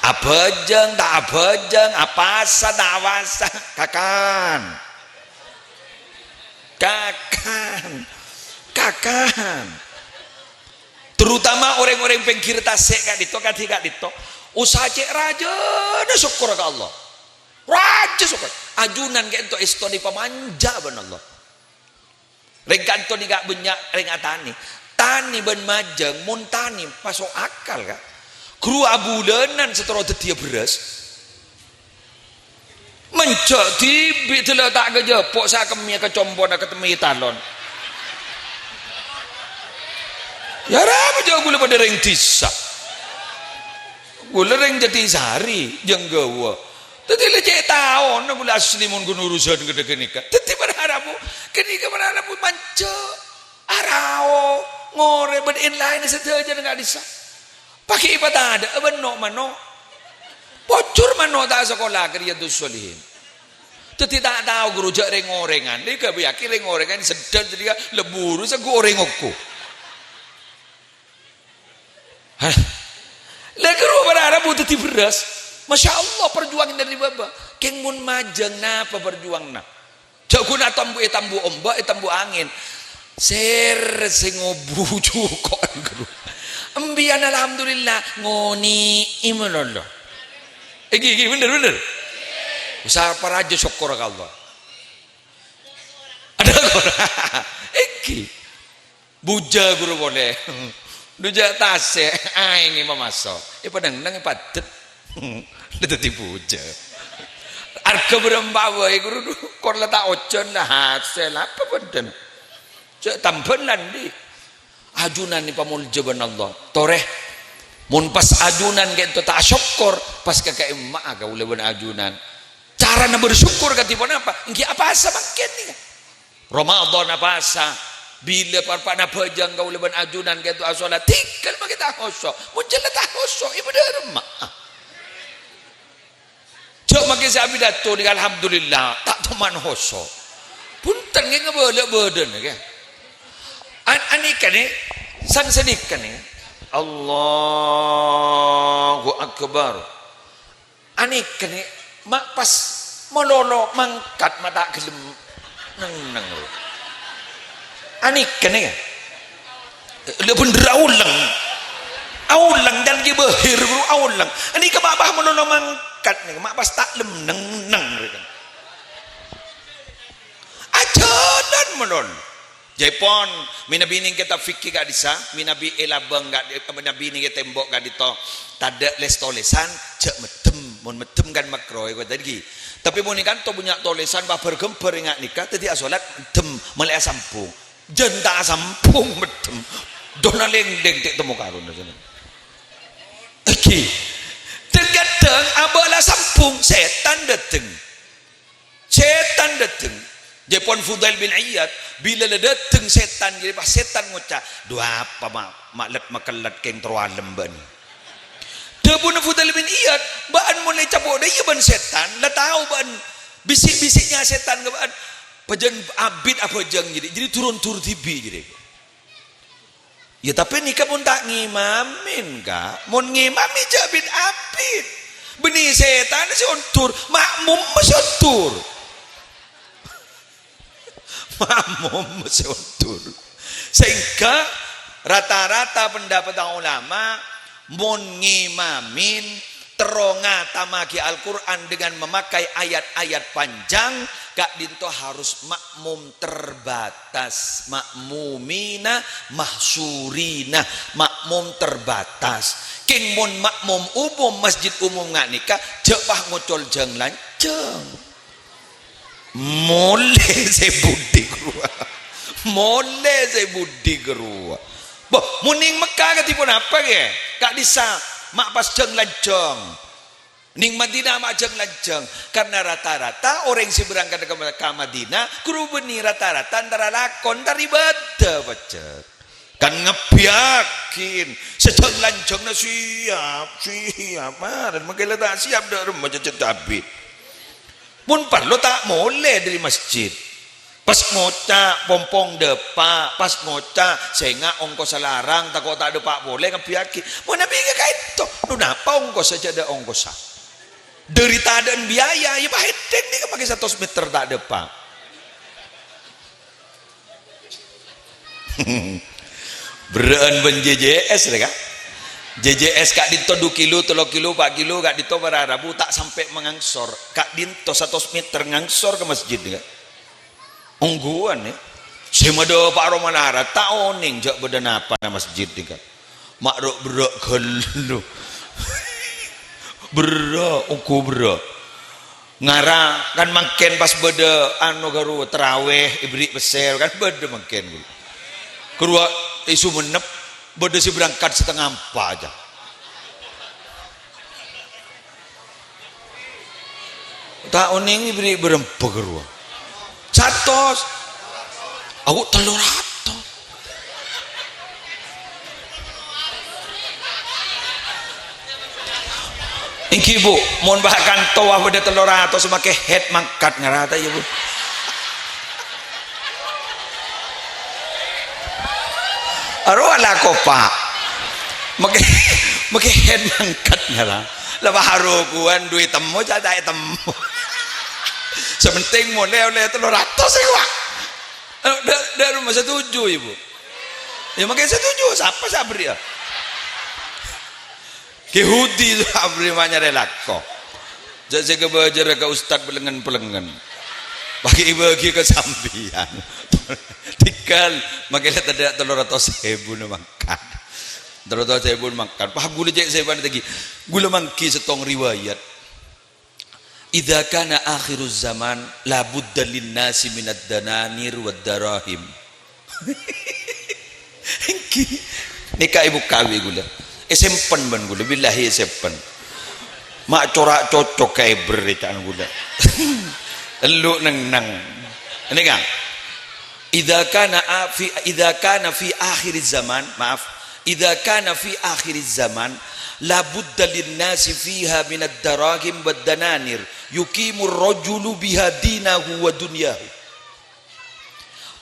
Abhâjâng, ta' abhâjâng, apasa, ta' apasa, kakan. Kakan. Kakan. Terutama orèng-orèng pèngghir tasè' ka'dinto, kadhi ka'dinto. Usaha cè' rajâna sokkor ka Allah. Rajâ sokkor. Ajunan ka'dinto èstona èpamanja bân Allah. Rèng ka'dinto nèka bânnya' rèng atanè. Tanè bân majâng, mon tanè maso' akal, ka. Ghâruwa abulânan sè terro dhâddhiyâ bherrâs. Manja' dhibi' dâlla ta' kajâpo' sakemmèya ka compona ka temmè talon. Yâ, arapa jâ' ghulâ padâ rèng dhisa. Ghulâ rèng Jatisari, Jenggawa. Dhâddhi la cè' taona ghulâ asli mon ghun urusan ghâdhâ ghânèka. Dhâddhi para rabu, ghânèka para rabu manja', arao, ngorè bân èn-laènna sadhâjâna ka'dissa'. Paghi' èpatadâ'â bân no'-mano'. Pojhur mano' ta' sakola ka Riyadus Shalihin. Dhâddhi ta' tao ghuru jâ' rèng-orèngan. Lè ghâbâyyaghi rèng-orèngan seddhân dhâddhi leburu sè ghu orèng ongghu. Hah? Lha ghuru para rabu dhâddhi bherrâs. Masya Allah, perjuangan dâri bâbâ. Kèng mon majâng napa perjuanganna? Jâ' ghun atambu-, ètambu ombâ', ètambu angèn. Sèra sè ngobu jhuko', ghuru. Empèyan alhamdulillah, ngonè'è malolo. Èngghi, èngghi, bhender, bhender. Usaha parajâ sokkor ka Allah. Adâ' ghuru. Èngghi. Bujâ ghuru polè. Dujâ tasè', aèng è mamaso. È padâ neng-neng padât. La dhâddhi bujâ. Arghâ bârâmpa bhâi ghuru, du, kor la ta' ojhân la hasèl apa bhândhân. Jâ' tambhâna andi'. Ajunan èpamolja bân Allah. Torè. Mon pas ajunan ka'dinto ta' asokkor, pas ka ka'emma'a kaulâ bân ajunan. Carana bersyukur kadhi ponapa? Èngghi apasa mangkèn nèka. Ramadan apasa, bilâ parpa'na bhâjâng kaulâ bân ajunan ka'dinto asolat, tèngghâl makè ta' hoso'. Mon jâ' la ta' hoso', è bâdâ remma. Jâ' makè sè apidato nèka, alhamdulillah, ta' toman hoso'. Bhunten, ngèngè bâlâ bâdâna, kè. An-, anèka nè, san sanèka nè. Allahu Akbar. Anèka nè, ma' pas malolo mangkat ma' ta' ghellem neng-neng, ro. Anèka nè, la bhender aolèng. Aolèng, jhân ghi' bâhir, ro, aolèng. Anèka ma' pas malolo mangkat nè, ma' pas ta' ghellem neng-neng, ro. Ajhâlân malolo. Jâèpon, mènabi nèng kètab fikih ka'dissa', mènabi è labâng ka'dhi-, mènabi nèng è tembok ka'dinto, tadâ' lès-tolèsan, jhâ' meddem. Mon meddem kan makro, è kowa tadi. Tapè mon è kanto bânnya' tolèsan, bâbâr-ghâmbâr ènga' nèka, dâddhi asholat meddem, molaè asambhung. Jhân ta' asambhung meddem. Dona lèngdhèng tè' temmo karona. Èngghi. Dhâng-kadhâng abâ' la sambhung, sètan dâteng. Sètan dâteng. Jâèpon Fudail bin Iyad, bilâ la dâteng sètan, jârèya pas sètan ngoca', "Dhu apa ma', ma' lèt-makellèt kèng terro alem bâ'na?" Dhâbuna Fudail bin Iyad, "Bâ'ân molaè capo' dâ' iyâ bân sètan, la tao bâ'ân bisik-bisiknya sètan ka bâ'ân." Bhâjâng abit abhâjâng jârèya, jârèya dhurun-dhur dhibi' jârèya. Ya, tapè nèka pon ta' ngèmamin, Ka'. Mon ngèmami jhâ' bit-abit. Bânnè sètanna sè ondur, makmumma sè ondur. Makmumma sè ondur. Sehingga rata-rata pendapat ulama, mon ngèmamin, terro ngatamaghi Al-Qur'an dengan memakai ayat-ayat panjang, ka'dinto harus makmum terbatas. Ma'mumina mahsurina, makmum terbatas. Kèng mon makmum umum, masjid umum nga' nèka, jhâ' pas ngocol jhâng-lanjhâng. Molè sè budi ghâruwa. Molè sè budi ghâruwa. Bâh, mon nèng Mekka kadhi ponapa, ghi? Ka'dissa' ma' pas jhâng-lanjhâng. Nèng Madinah ma' jhâng-lanjhâng. Karna rata-rata orèng sè berangkat ka, ka Madinah, ghuru bânnè rata-rata entara lakon, entara ibâdâ pajhât. Kan ngabbhiyâghin, sè jhâng-lanjhângnga siap, siap. Marèn mangkèn la ta' siap, dâ' remma cècèt abit. Mon parlo ta' molè dâri masjid. Pas ngoca' pompong dâpa', pas ngoca' sènga' ongkossa larang, tako' ta' dâpa' polè ngabbhiyâghi. Mon nabi ka kaènto, lo napa ongkossa jhâ' dâ' ongkossa? Dâri tadâ'ân biaya, ya pahèddheng nèka makè satos meter ta' dâpa'. Berrâ'ân bân J J S rè, Ka'. J J S ka'dinto du kilo, tello kilo, pa' kilo, ka'dinto para rabu ta' sampè' mangangsor. Ka'dinto satos meter ngangsor ka masjid, Ka'. Ongghuwân, ya. Sè madâpa' ro malarat, ta' onèng jhâ' bâdâ napana masjid, Ka'. Ma' ro'-berro' ghâllu. Berrâ', ongghu berrâ'. Ngara kan mangkèn pas bâdâ anu ghâruwa, tarawèh, èberri' pèssè, kan bâdâ mangkèn ghâruwa. Ghâruwa è Sumenep bâdâ sè berangkat satengnga empa' jhâ'. Ta' onèng èberri' bârâmpa ghâruwa. Satos. Aku tello ratos. Èngghi, Bu, mon bâ' kanto bâdâ tello ratos makè head mangkat ngara ta' iyâ, Bu? Arowa la kopa'. Makè, makè head mangkat ngara. La bâ' arowa kowan duwâ' temmo, ca' ta' ètemmo. Sè pentèng molè ollè tello ratos sè kowa'. Eh, dâ-, dâ' remma setuju, Ibu? Ya, makè setuju. Sapa sè aberri', ya? Kè Hudi sè aberri' ma' nyarè lako. Jhâ' sè kabâjârâ ka ustad pelengen-pelengen. Bâgi-bâgi ka sampèyan. Tèngghâl, makè la tadâ' tello ratos èbu na mangkat. Tello ratos èbu na mangkat. Pas ghulâ cè' sèbân tèngghi. Ghulâ mangghi sèttong riwayat. "Idza kana akhiruz zaman, la budda linnasi minad dananir wad darahim." Èngghi. Nèka èbukka' bi' ghulâ. Èsèmpen bân ghulâ, billahi èsèmpen. Ma' cora' cocok ka èbher ca'na ghulâ. Ellu' neng-neng. Nèka. "Idza kana a-, fi, idza kana fi akhiriz zaman," maaf, "idza kana fi akhiriz zaman, la budda linnasi fiha minad darahim wad dananir, yuqimur rajulu biha dinahu wa dunyahu."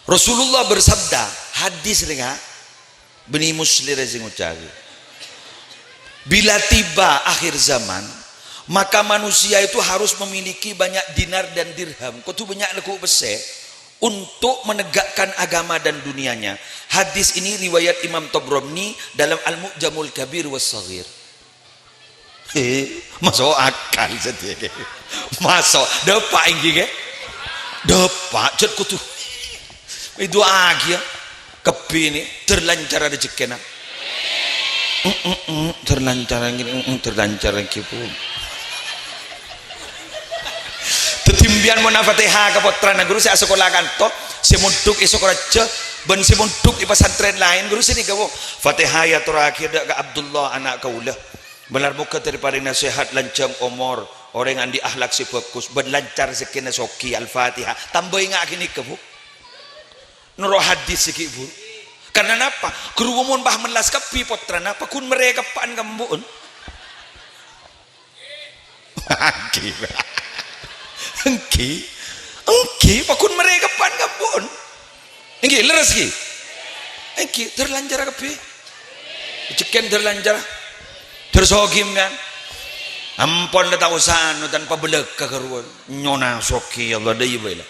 Rasulullah bersabda, hadis rèya, bânnè Muslim sè ngoca'. Bila tiba akhir zaman, maka manusia itu harus memiliki banyak dinar dan dirham. Kodhu bânnya' lagghu' pèssè untuk menegakkan agama dan dunianya. Hadis ini riwayat Imam Tabrani dalam Al-Mu'jamul Kabir was Saghir. He, maso' akal sadhâjâ. Maso', dâpa' èngghi, ghi? Dâpa', jhât kodhu. Èdu'aaghiyâ kabbhi nè, dâr lancar rejhekkèna. Mm, mm, mm, dâr lancar, mm, mm, dâr lancar, ghi, pon. Dhâddhi, sampèyan mon Fatihah ka pottrana, ghuru sè asakola kanto, sè mondhuk è Sokoraja, bân sè mondhuk è pesantren laèn, ghuru sè nèka, Bu. Fatihah èyatorraghiyâ dâ' ka Abdullah, ana' kaulâ. Malar moghâ dâri parèngana sehat, lanjhâng omor, orèng andi' akhlak sè bhâghus, bân lancar rejhekkèna, soghi. Al-Fatihah. Tambâ ènga'aghi nèka, Bu. Noro' hadis sè ghi' buru. Karna napa? Ghuru mon pas mellas kabbhi pottrana, pagghun marè keppa'an ka embu'en. Èngghi. Èngghi. Èngghi, pagghun marè keppa'an ka embu'en. Èngghi, lerres ghi? Èngghi, dâr lancar kabbhi. Rejhekkèn dâr lancar. Dâr soghi, sampèyan. Ampon la ta' osa anu, tanpa belaga karuwan. Nyona soghi, ya Allah, dâ' iyâ bhâi la.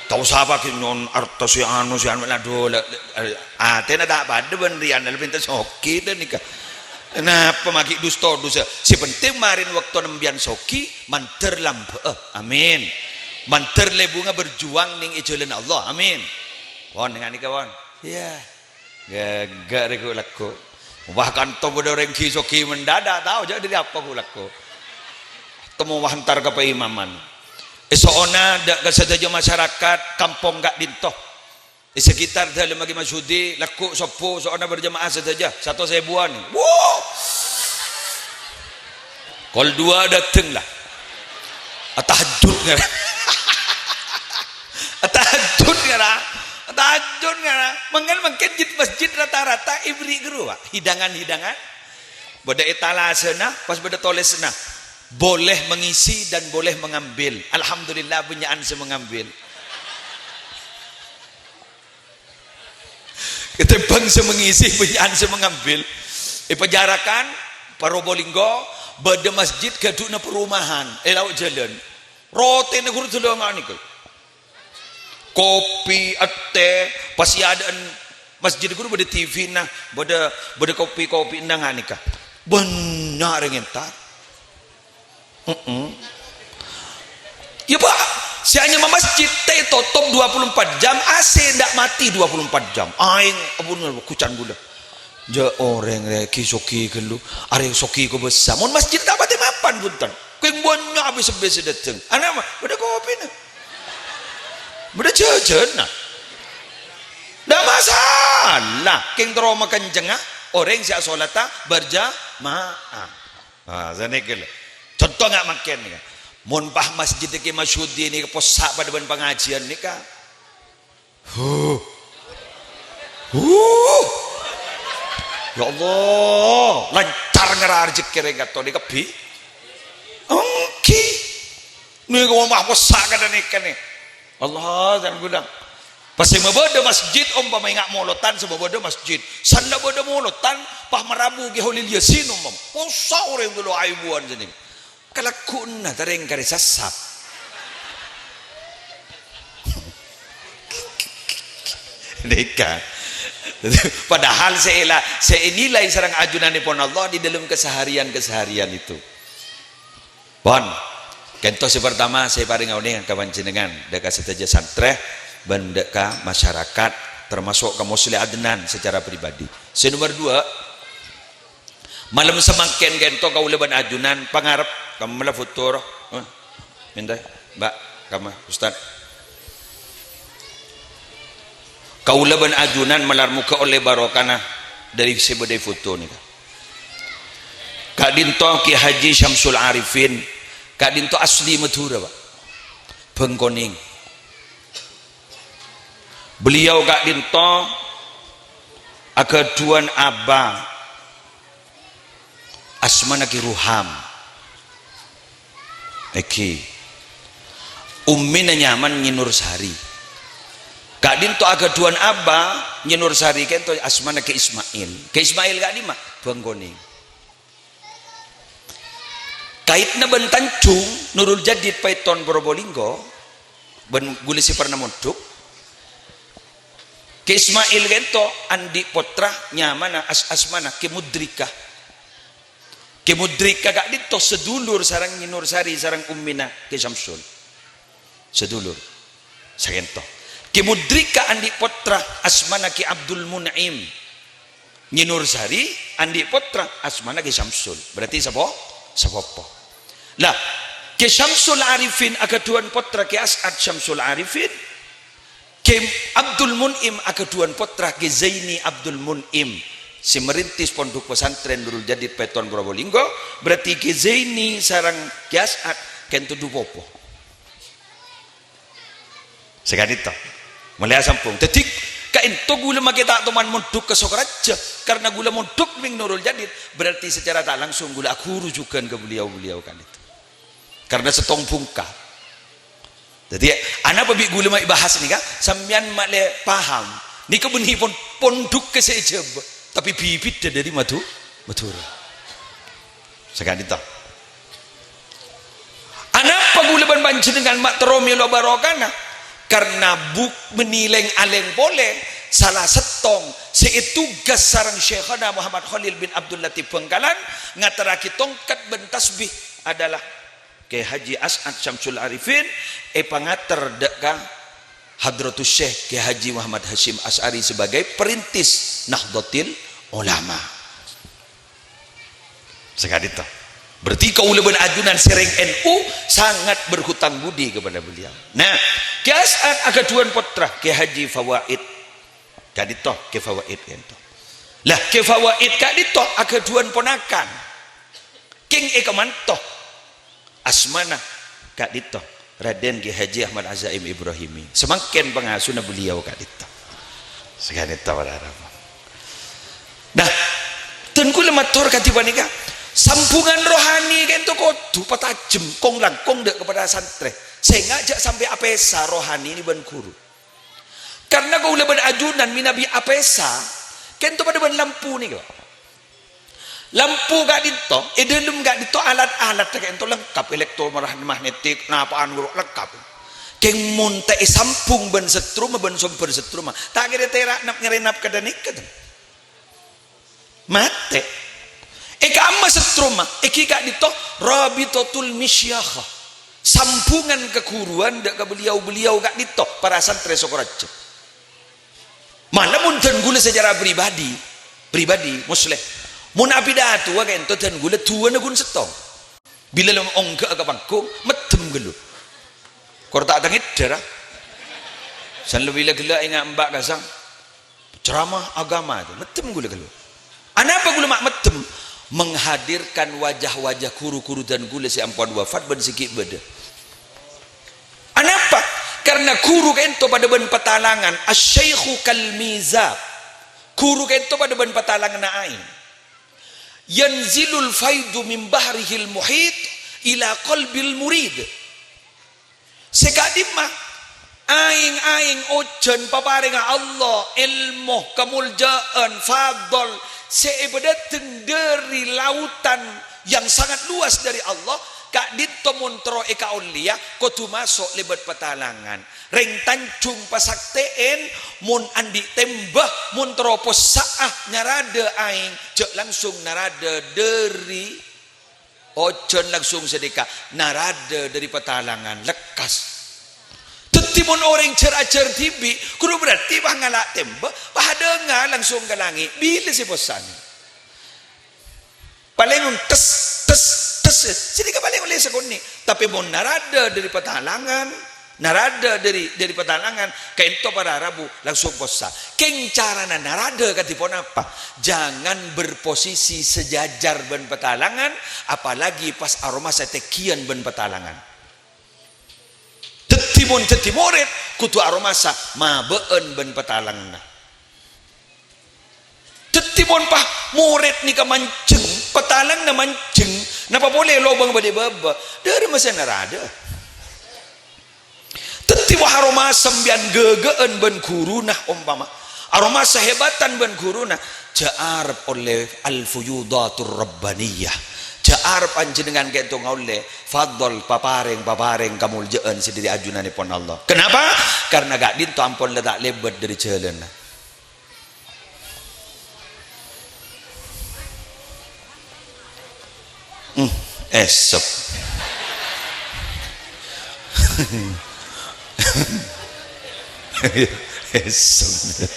Ta' osa paghi' nyon arta sè anu, sè anu, la dhu, la, la, atèna ta' padâ bân rèyan, la mènta soghi ta' nèka. Napa maghi' dus-todus? Sè pentèng marèn bâkto sampèyan soghi, mandhâr lambâ'â. Amin. Mandhâr lebungnga berjuang nèng è jhâlân Allah. Amin. Pon, nèka, nèka, pon. Iyâ. Ghâ-, ghâgghâ' rè ghu-, lagghu'. Wah, kanto bâdâ orèng ghi-soghi mendadak, tao jâ' dâri apa ghu-, lagghu'. Temo wah entar ka paimaman. Èso'ona dâ' ka sadhâjâ masyarakat kampong ka'dinto. È sekitar dâlemma Kè Masyudi, lagghu' sobbhu, so'ona berjamaah sadhâjâ, satos èbuwân. Wuh! Kol dua dâteng la. Atahajjud ngara. Atahajjud ngara. Atahajjud ngara. Mangkèn, mangkèn jit masjid rata-rata èberri' ghâruwa, Pak. Hidangan-hidangan. Bâdâ ètalasana, pas bâdâ tolèsanna. Boleh mengisi dan boleh mengambil. Alhamdulillah, bânnya'an sè mengambil. Katèmbhâng sè mengisi, bânnya'an sè mengambil. È Pajarakan, Probolinggo, bâdâ masjid ghâdhuwânna perumahan, è lao' jhâlân. Rotèna ghuru dâlâ nga' nèka. Kopi, ètè, pas è adâ'ân masjid ghuru bâdâ T V-na, bâdâ, bâdâ kopi-kopi'na nga' nèka. Bânnya' orèng entar. Heeh. Iyâ, Pak, sè anyama masjid ta' ètotop dua puluh empat jam, A C ndak matè dua puluh empat jam. Aèng, ampon, kucan ghulâ. Jâ' orèng rè ghi-soghi ghâllu, arè soghi kobâsa. Mon masjid ta' patè mapan, bhunten. Kèng bânnya' bhâi-sèbhâi sè dâteng. Ana, bâdâ kopina. Bâdâ jhâjhâna. Ndak masalah. Kèng terro makencengnga orèng sè asolatta berjamaah. Ah, sanèka lho. Conto nga' mangkèn nèka. Mon pas masjid Kè Masyudi nèka possa' padâ bân pangajiyân nèka. Huh. Huh. Ya Allah, lancar ngara rejhekkè rèng kato nèka kabbhi. Èngghi. Nèka omah possa' kadhâ' nèka nè. Allah, tan ghulâ. Pas sè mabâdâ masjid, ompama enga' molotan sè mabâdâ masjid. Sanna' bâdâ molotan, pas marabu Kè Holil Yasin ompama. Possa' orèng dulu aibuan sini. Kalagghu'na tarèng karè sassap. Nèka. Padahal sè èla-, sè ènilai sareng ajunanèpon Allah di dalam keseharian-keseharian itu. Pon, kento sè partama sè parèng onèng ka panjhennengngan, dâ' ka sadhâjâ santrè, bân dâ' ka masyarakat, termasuk ka Musleh Adnan secara pribadi. Sè nomor dua, malem samangkèn kento kaulâ bân ajunan pangarep, kamma la foto, roh. Eh, mènta, Mbak, kamma, Ustad. Kaulâ bân ajunan malar moghâ ollè barokana dâri sè bâdâ è foto nèka. Ka'dinto Kè Haji Syamsul Arifin, ka'dinto asli Madhurâ, Pak. Bhângkonèng. Beliau ka'dinto aghâdhuwân abba. Asmana Kè Ruham. Èngghi. Ummina nyamana Nyi Nursari. Ka'dinto aghâdhuwân abba, Nyi Nursari kento asmana Kè Ismail. Kè Ismail ka'dimma? Bhângkonèng. Kaitna bân Tanjung, Nurul Jadid Paiton Probolinggo, bân ghulâ sè parna mondhuk. Kè Ismail kento andi' pottra nyamana as-, asmana Kè Mudrika. Kè Mudrika ka'dinto sadulur sareng Nyi Nursari sareng ummina Kè Samsul. Sadulur. Sakento. Kè Mudrika andi' pottra, asmana Kè Abdul Mun'im. Nyè Nursari andi' pottra, asmana Kè Syamsul. Berarti sapo-, sapopo. Lah, Kè Syamsul Arifin aghâdhuwân pottra Kè As'ad Syamsul Arifin. Kè Abdul Mun'im aghâdhuwân pottra Kè Zaini Abdul Mun'im. Sè merintis Pondhuk Pesantren Nurul Jadid Pèton Probolinggo, berarti Kè Zaini sareng Kè As'ad ka'dinto du popo. Saka'dinto. Molaè asampung. Dhâddhi, ka'dinto ghulâ makè ta' toman mondhuk ka Sokaraja, karna ghulâ mondhuk neng Nurul Jadid, berarti secara ta' langsung ghulâ aghuru jhughân ka beliau-beliau ka'dinto. Karna sèttong bhungka. Dhâddhi, anapa bi' ghulâ ma' èbahas nèka? Sampèyan ma'lè paham. Nèka bânnè pon-, pondhuk sè èjhâbâ, tapè bibidhâ dâri Madhu-, Madhurâ. Saka'dinto. Anapa ghulâ bân panjhennengngan ma' terro mèlo barokana? Karna bu-, bânnè lèng-alèng polè, sala sèttong sè ètugas sareng Syaikhona Muhammad Khalil bin Abdul Latif Bhângkalan ngaterraghi tongkat bân tasbih adalah Kè Haji As'ad Syamsul Arifin èpangater dâ' ka Hadratus Syekh Kè Haji Muhammad Hasyim Asy'ari sebagai perintis Nahdlatul Ulama. Saka'dinto. Berarti kaulâ bân ajunan sèrèng N U sangat berhutang budi kepada beliau. Nah, Kè As'ad aghâdhuwân pottra, Kè Haji Fawaid. Ka'dinto, Kè Fawaid ka'dinto. Lah, Kè Fawaid ka'dinto aghâdhuwân ponakan. Kèng èkamanto. Asmana ka'dinto, Raden Kè Haji Ahmad Azaim Ibrahimi. Samangkèn pangasona beliau ka'dinto. Saka'dinto, para rabu. Nah, dân ghulâ mator kadhi panèka, sambhungan rohani ka'dinto kodhu patajem kong-langkong dâ' ka para santrè. Sènga' jhâ' sampè' apèsa rohani nè bân ghuru. Karna kaulâ bân ajunan mènabi apèsa, ka'dinto padâ bân lampu nèka. Lampu ka'dinto, è dâlem ka'dinto alat-alat ka'dinto lengkap, elektromagnetik, napa'an ghuru lengkap. Kèng mon ta' èsambhung bân setrumma, bân sombher setrumma, ta' kèra tèra' nap-, ngèrènap kadhâ nèka, ten. Matè. È ka'imma setrumma, èngghi ka'dinto Rabitatul Misyakhah. Sambhungan kaguruan dâ' ka beliau-beliau ka'dinto, para santrè Sokaraja. Mala mon dân ghulâ secara pribadi, pribadi, Musleh. Mon apidato ka'dinto dân ghulâ duwâna ghun sèttong. Bilâ la ongghâ'â ka panggung, mèddem ghâllu. Kor ta' tangèdhâr, a. San lebbi la ghellâ' enga' emba' kasang. Ceramah agama itu, mèddem ghulâ ghâllu. Anapa ghulâ ma' mèddem? Menghadirkan wajah-wajah ghuru-ghuru dân ghulâ sè ampon wafat bân sè ghi' bâdâ. Anapa? Karna ghuru ka'dinto padâ bân patalangan, asy-syaikhu kal mizab. Ghuru ka'dinto padâ bân patalanganna aèng. Yanzilul faidu min bahrihil muhit ila qalbil murid. Sè ka'dimma, aèng-aèng ojhân paparèngnga Allah, èlmo, kamoljâ'ân, fadhol, sè èpadâteng dâri lautan yang sangat luas dâri Allah, ka'dinto mon terro èkaollèya, kodhu maso' lèbât patalangan. Rèng Tanjung pasaktè'èn, mon andi' tèmbhâ, mon terro possa'a nyaradhâ aèng, jhâ' langsung naradhâ dâri ojhân langsung sanèka, naradhâ dâri patalangan, lekkas. Dhâddhi mon orèng jhâr-ajhâr dhibi', kodhu berarti pas ngala' tèmbhâ, pas adhânga langsung ka langngè', bilâ sè possanè. Palèng tes, tes, tes, sanèka palèng ollè sakonè'. Tapè mon naradhâ dâri patalangan, Naradhâ dâri, dâri patalangan, ka'dinto para rabu langsung possa. Kèng carana naradhâ kadhi ponapa? Jangan berposisi sejajar bân patalangan, apalagi pas aromasa tènggiyân bân patalangan. Dhâddhi mon dhâddhi morèd, kodhu aromasa mabâ'ân bân patalanganna. Dhâddhi mon pas morèd nèka manjheng, patalanganna manjheng, napa polè lobâng bâdâ è bâbâ, dâri masa naradhâ. Dhâddhi mon aromasa sampèyan ghâghâ'ân bân ghuruna, ompama, aromasa hèbatan bân ghuruna, jhâ' arep ollè al-fuyudatur rabbaniyah. Jhâ' arep panjhennengngan ka'dinto ngaollè fadhol, paparèng-paparèng kamoljâ'ân sè dâri ajunanèpon Allah. Kenapa? Karena ka'dinto ampon la ta' lèbât dâri jhâlânna. Hmm, èsep. Èsem.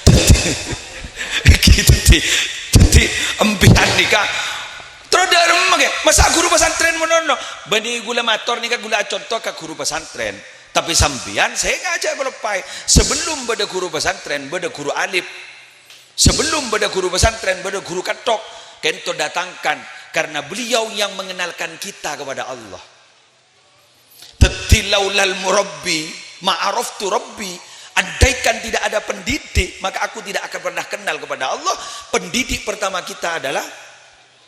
Dhâddhi, dhâddhi, dhâddhi, empèyan nèka, terro dâ' remma, ghi? Masa' ghuru pesantren manono? Bânnè ghulâ mator nèka ghulâ aconto ka ghuru pesantren. Tapè sampèyan sènga' jhâ' kaloppaè. Sebelum bâdâ ghuru pesantren, bâdâ ghuru alif. Sebelum bâdâ ghuru pesantren, bâdâ ghuru ketthok. Kento datangkan, karena beliau yang mengenalkan kita kepada Allah. Dhâddhi, "Laulal murabbi ma araftu rabbi." Andaikan tidak ada pendidik, maka aku tidak akan pernah kenal kepada Allah. Pendidik pertama kita adalah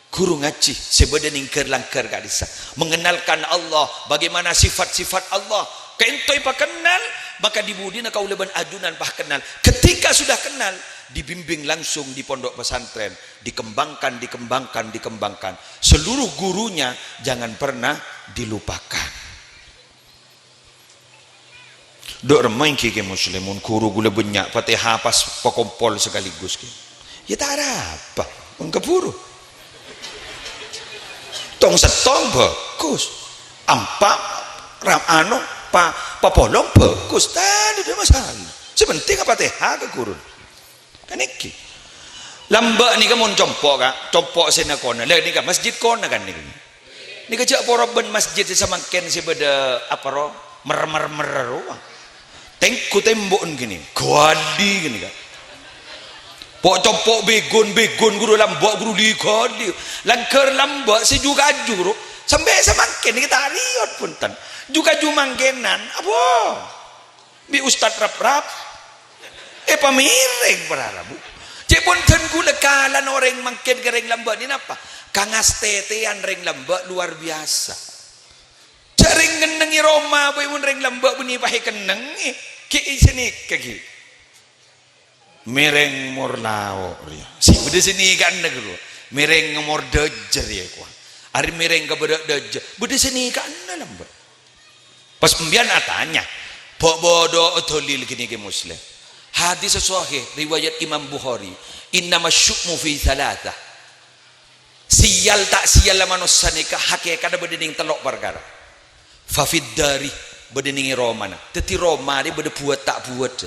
ghuru ngajhi sè bâdâ nèng ghâr-langghâr ka'dissa'. Mengenalkan Allah, bagaimana sifat-sifat Allah. Kento èpakennal, maka di budina kaulâ bân ajunan pas kennal. Ketika sudah kenal, dibimbing langsung di pondok pesantren. Dikembangkan, dikembangkan, dikembangkan. Seluruh gurunya jangan pernah dilupakan. Dâ' remma ènggi, Kè Muslim, mon ghuru ghulâ bânnya', Fatihah pas pakompol sekaligus, Kè. Yâ ta' arapa, engka buru. Tong-sèttong bhâghus. Empa' ra-, ano, pa-, papolong bhâghus. Tadâ' masalah. Sè penting Fatihah ka ghuru. Kan ènggi. Lambâ' nèka mon compo', Ka', compo' sè nèkona. Lah nèka masjid kona kan nèka. Nèka jhâ' poro bân masjid sè samangkèn sè bâdâ apa ro? Mer-mer-mer rowa. Tèngghu tèmbu'en kènè. Ghâli kènè, Ka'. Po' compo' bèghun-bèghun ghuru lambâ' ghuru li ghâli. Langghâr lambâ' sè ju-kaju ro. Sampè' samangkèn nèka ta' riyot, bhunten. Ju-kaju mangkènan. Apa? Bi' ustad rap-rap. Èpamèrèng para rabu. Cè' ponten ghulâ kalan orèng mangkèn ka rèng lambâ' nè napa? Kangastètèyan rèng lambâ' luar biasa. Jhâ' rèng ngennengngè roma bhâi mon rèng lambâ' bânnè pas èkennengngè. Ghi' sè nèka ghi'. Mèrèng mor lao' rèya. Sè bâdâ sè nèka'na ghâllu. Mèrèng mor dâjâ rèya kowa. Arè mèrèng ka bâdâ dâjâ. Bâdâ sè nèka'na lambâ'. Pas sampèyan atanya, bo-, bâdâ dalil ghânèka Muslim. Hadis sahih riwayat Imam Bukhari, "Innama syu'mu fi tsalatsa." Siyal ta' siyalla manossa nèka hakèkatta bâdâ nèng tello' parkara. Fa fid dari, bâdâ nèng è romana. Dhâddhi roma rè bâdâ buwât ta' buwât.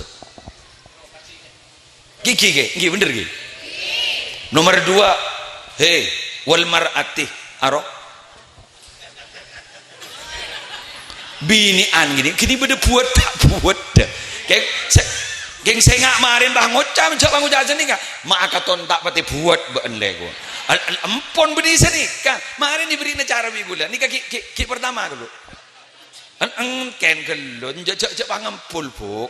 Ghi, ghi, ghi, ghi, bhender, ghi. Nomor dua, he, wal mar'ati, aro. Binè'an gini, gini bâdâ buwât ta' buwât. Kèng sè-, kèng sènga' marèn pas ngoca', jhâ' pas ngoca' sènèka. Ma' akaton ta' patè buwât bâ'en lè ko. Al-, al-, empon bâdâ sènèka. Marèn èbherri'na cara bi' ghulâ. Nèka ghi, ghi, ghi pertama ghâllu. En-, engkèn ghâllu, jhâ', jhâ', jhâ' pangempol, Bu'.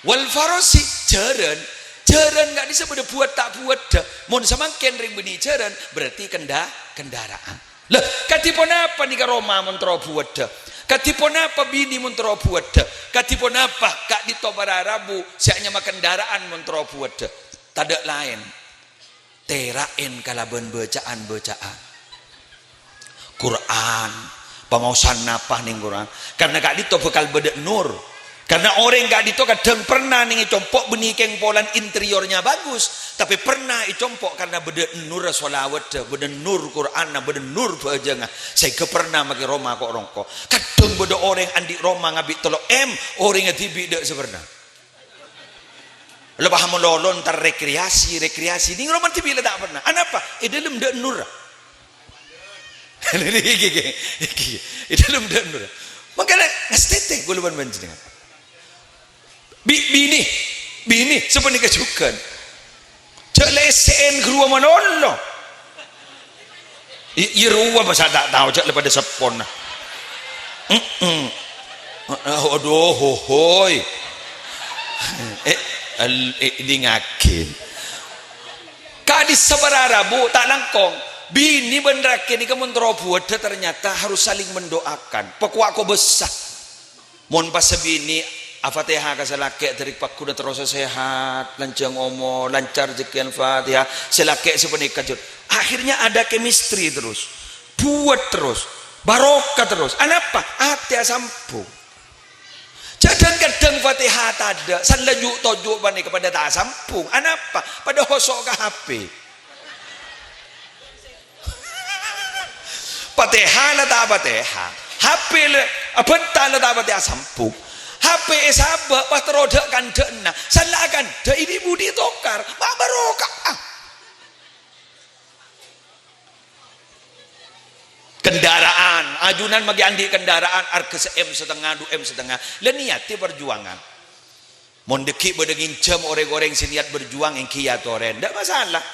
Wal farosi, jhârân. Jhârân ka'dissa' bâdâ buwât ta' buwâddhâ. Mon samangkèn rèng bânnè jhârân, berarti kenda-, kendaraan. Lah, kadhi ponapa nèka roma mon terro buwâddhâ? Kadhi ponapa binè mon terro buwâddhâ? Kadhi ponapa ka'dinto para rabu sè anyama kendaraan mon terro buwâddhâ? Tadâ' laèn. Tèra'è kalabân bâca'an-bâca'an Qur'an, pamaosan napa nèng Qur'an. Karna ka'dinto bhâkal bâdâ nur. Karna orèng ka'dinto kadhâng pernah nèng è compo' bânnè kèng polana interiornya bagus, tapè pernah è compo' karna bâdâ nur sholawatta, bâdâ nur Qur'anna, bâdâ nur bhâjângnga, saèngghâ pernah makè roma ko'-rongko'. Kadhâng bâdâ orèng andi' roma ngabi' tello M, orèngnga dhibi' dâ' sè pernah. Lo paham lolo entar rekreasi, rekreasi. Nèng roma dhibi' la ta' pernah. Anapa? È dâlem dâ' nur. Iki, iki, iki. È dâlem dâ' nur. Mangkana ngastètè kaulâ bân panjhennengan. Bi-, binè, binè, sapanèka jhughân. Jhâ' lèssè'è ghâruwa malolo. I-, iyâ rowa masa' ta' tao, jhâ' la padâ seppona. Mm-mm. Adhu, hohoy. Eh, al-, eh, dingaghi. Ka'dissa' para rabu, ta' langkong. Binè bân rakè nèka mon terro buwâddhâ ternyata harus saling mendoakan. Pakowa' kobâsa. Mon pas sabinè, a-Fatihah ka sè lakè' dâri pagghuna terrosa sehat, lanjhâng omor, lancar rejhekkè Al-Fatihah, sè lakè' sapanèka, jhât. Akhirnya ada chemistry terus. Buwât terus. Barokah terus. Anapa? Atè asambhung. Jhâ' dhâng-kadhâng Fatihah tadâ', san la ju'-toju' panèka padâ ta' asambhung. Anapa? Padâ hoso' ka H P. Fatihah la ta' Fatihah. H P la, abhânta la ta' Fatihah sambhung. Hape èsabâ', pas terro dâ'-kandâ'na. Sala kandâ' ini budi tokar. Ma' barokah. Kendaraan. Ajunan maghi andi' kendaraan arga se-M satengnga, du M satengnga. La niyati parjuwangan. Mon dhaggi' bâdâ nginjhâm orèng-orèng se niyat berjuang enggi èyatorè. Ndak masalah.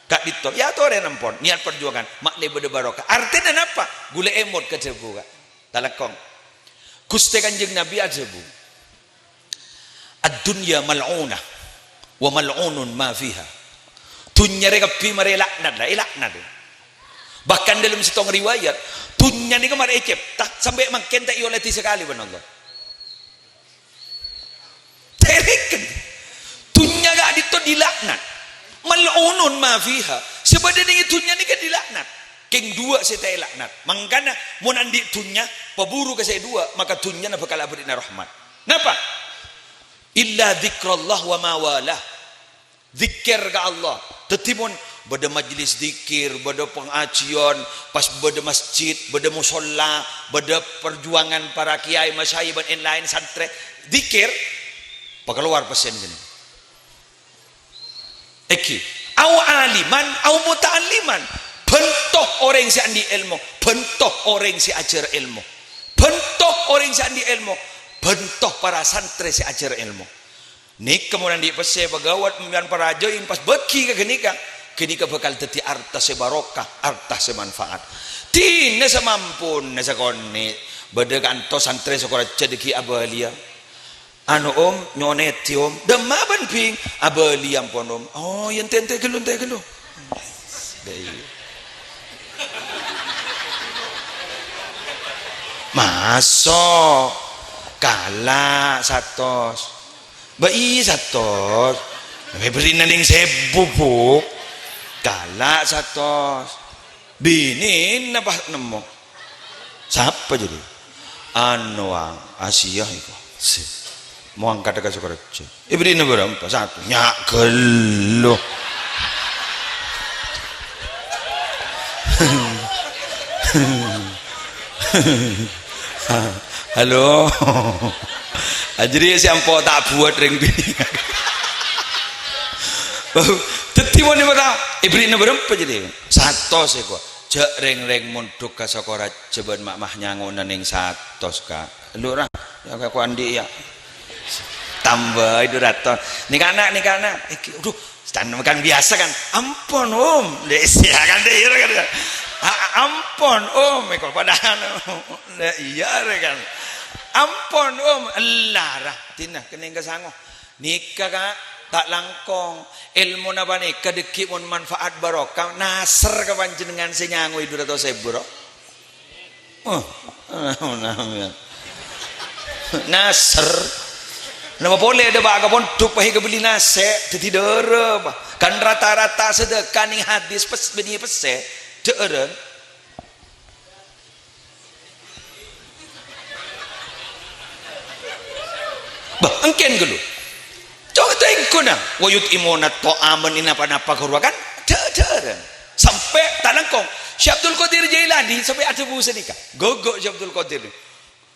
Ka'dinto, èyatorè ampon. Niyat parjuwangan. Ma'lè bâdâ barokah. Artèna napa? Ghulâ èmot ka dhâbu, Ka'. Talangkong. Ghustè Kanjeng Nabi adhâbu, "Ad-dunya mal'unah, wa mal'unun ma fiha." Dhunnya rè kabbhi marè èlaknat, la, èlaknat. Bahkan dalam settong riwayat, dhunnya nèka marè ècèpta, sampè' mangkèn ta' èolèdhi sakalè bân Allah. Tèrèken. Dhunnya ka'dinto dilaknat. "Mal'unun ma fiha." Sè bâdâ neng dhunnya nèka dilaknat. Kèng duwâ' sè ta' èlaknat. Mangkana, mon andi' dhunnya, paburu ka sè duwâ', maka dhunnyana bhâkal abâdhina rahmat. Napa? "Illa dzikrallah wa ma walah." Dzikir ka Allah. Dhâddhi, mon bâdâ majelis dzikir, bâdâ pangajiân, pas bâdâ masjid, bâdâ mosolla, bâdâ parjuwangan para kiai, masyayikh, bân laèn-laèn santrè, dzikir, pakalowar pèssèna ghâni. Èngghi, au aliman, au muta'alliman. Bhânto orèng sè andi' èlmo, bhânto orèng sè ajhâr èlmo. Bhânto orèng sè andi' èlmo, bhânto para santrè sè ajhâr èlmo. Nèka mon andi' pèssè pagawat, mon parajâin pas bâgi ka ghânèka, ghânèka bhâkal dhâddhi arta sè barokah, arta sè manfaat. Dinah samampuna sakonè', bâdâ kantos santrè Sokoraja dhâggi' abâliyâ. "Anu, Om, nyo'on èdhi, Om." "Dâmma bân bhing?" "Abâliyâ ampon, Om." "Oh, iyâ, ente', ente' ghâllu, ente' ghâllu." Dâ' iyâ. Maso'. Kala' satos. Bâ' iyâ satos. Mè' bherri'na neng sèbu, Bu'. Kala' satos. Binèna pas nemmo. Sapa jadi? Anu, Wang, Asia iko. Si. Mau angkat ka Sokoraja. Èbherri'na bârâmpa? Satu. Nya' ghâllu. Halo. Ajâriyâ sè ampo ta' buwât rèng binè'. Dhâddhi mon èbherri'na bârâmpa jadi? Satos iko. Jhâ' rèng-rèng mondhuk ka Sokoraja bân ma'-, ma' nyango'na neng satos, Ka'. Lurah, ya, Ka', ko' andi', ya. Tambâi du ratos. Nèka ana', nèka ana'. Èngghi, aduh, stan kan biasa, kan. "Ampon, Om." Lè, sia kan, dè, iyâ, kan. "A-, ampon, Om." Èko padahal. Lè, iyâ, rè, kan. "Ampon, Om." Ella, ra. Dinah, kennèng ka sango. Nèka, Ka', ta' langkong. Èlmona panèka dhâggi' mon manfaat barokah, nasèr ka panjhennengngan sè nyangoè du ratos èbu, ro. Oh, nasèr. Napa polè dâpa' ka pondhuk, pas èkabelli nasè', dhâddhi dârâ, pa. Kan rata-rata sedekah neng hadis pes-, bânnè pèssè, dâ'ârân. Bâh, èngkèn ghâllu. Cok tèngkona, "Wa yut'imuna ta'ama," napa-napa ghâruwa kan? Dâ-, dâ'ârân. Sampè' ta' langkong. Syekh Abdul Qadir Jailani sampè' adhâbu sanèka. Ghâgghâ Syekh Abdul Qadir.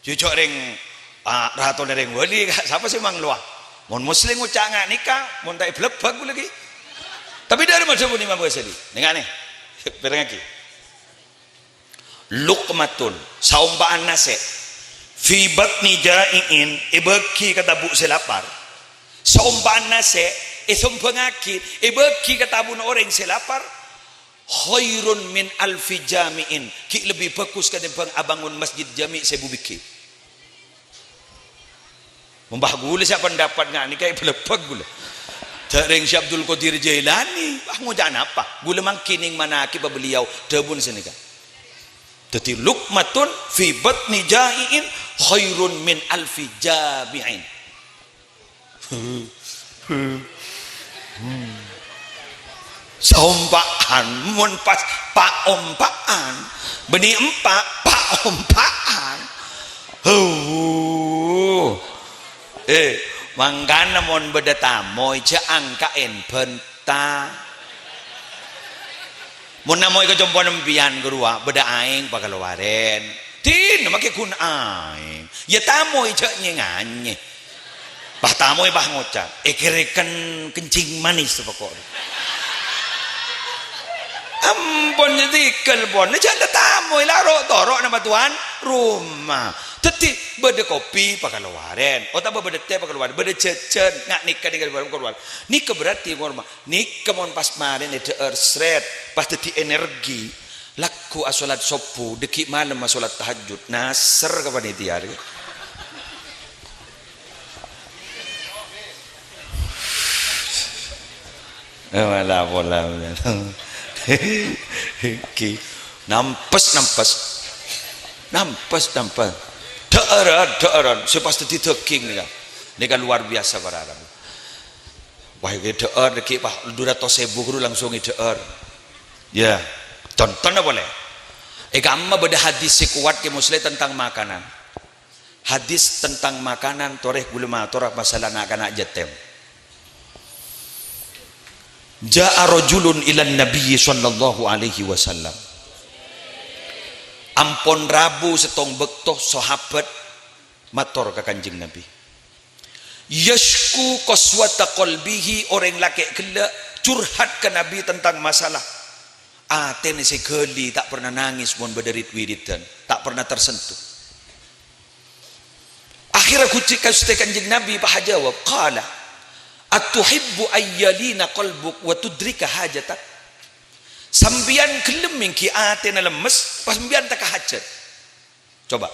Jhujhur rèng, ah, ratona rèng wali, Ka'. Sapa sè manglowa? Mon Muslim ngoca' nga' nèka, mon ta' èblebbhâk ghulâ ghi. Tapè dâri madhâbun Imam Ghazali. Nènga'è. Pèrengngaghi. Luqmatun, saompa'an nasè'. Fi batni ja'i'in, èbâghi ka tabu' sè lapar. Saompa'an nasè', èsombhângaghi, èbâghi ka tabuna orèng sè lapar. Khairun min alfi jami'in, ghi' lebbi bhâghus katèmbhâng abângon masjid jami' sèbu bighi. Mombah ghulâ sè apendapat nga' nèka èblebbhâk ghulâ. Jhâ' rèng Syekh Abdul Qadir Jailani, wah, ngoca' napa? Ghulâ mangkèn neng manaqib beliau, dhâbuna sanèka. Dhâddhi, "Luqmatun fi batni ja'i'in khairun min alfi jami'in." Saompa'an, mon pas paompa'an. Bânnè empa', paompa'an. Huh. Eh, mangkana mon bâdâ tamoy, jhâ' angka'è bânta. Mon tamoy ka compo'na empèyan ghâruwa, bâdâ aèng pakalowarè. Dinah makè ghun aèng. Iyâ tamoy jhâ' nyè-nganyè. Pas tamoy pas ngoca', "Èkèrèken kencing manis pokok." Ampon nyè tèghel pon, jhâ' la tamoy la ro'-toro' napa tuan rumah. Dhâddhi bâdâ kopi pakalowaren, otabâ bâdâ tè pakalowaren, bâdâ jhâjhân, nga' nèka nèka pakalowar. Nèka berarti korma, nèka mon pas marèna èdhâ'âr srèt, pas dhâddhi energi. Lagghu' asolat sobbhu, dhâggi' malem asolat tahajjud, nasser ka panitia. Eh, wala pola. Iki. Nampes, nampes. Nampes, nampes. Dhâ'ârân, dhâ'ârân. Sè pas dhâddhi dhâging nèka. Nèka luar biasa para Arab. Wah, èdhâ'âr dhâggi' pas du ratos èbu ghuru langsung èdhâ'âr. Yâ, contona polè. È kamma bâdâ hadis sè kowat Kè Musleh tentang makanan. Hadis tentang makanan, torè ghulâ matora masalah na'-kana' jâtèm. Ja'a rajulun ilan Nabiyyi sallallahu alaihi wasallam. Ampon rabu sèttong bâkto, sahabat mator ka Kanjeng Nabi. Yasyku qaswata qalbihi, orèng lakè' ghellâ' curhat ka Nabi tentang masalah atèna sè ghâli, ta' pernah nangès mon bâdâ rit-wiridan, ta' pernah tersentuh. Akhirnya ghuci' ka Ghustè Kanjeng Nabi pas ajâwâb, qala, "Atuhibbu ayyalina qalbuk wa tudrika hajatak?" Sampèyan ghellem ènggi atèna lemmes, pas sampèyan teka hajat? Coba.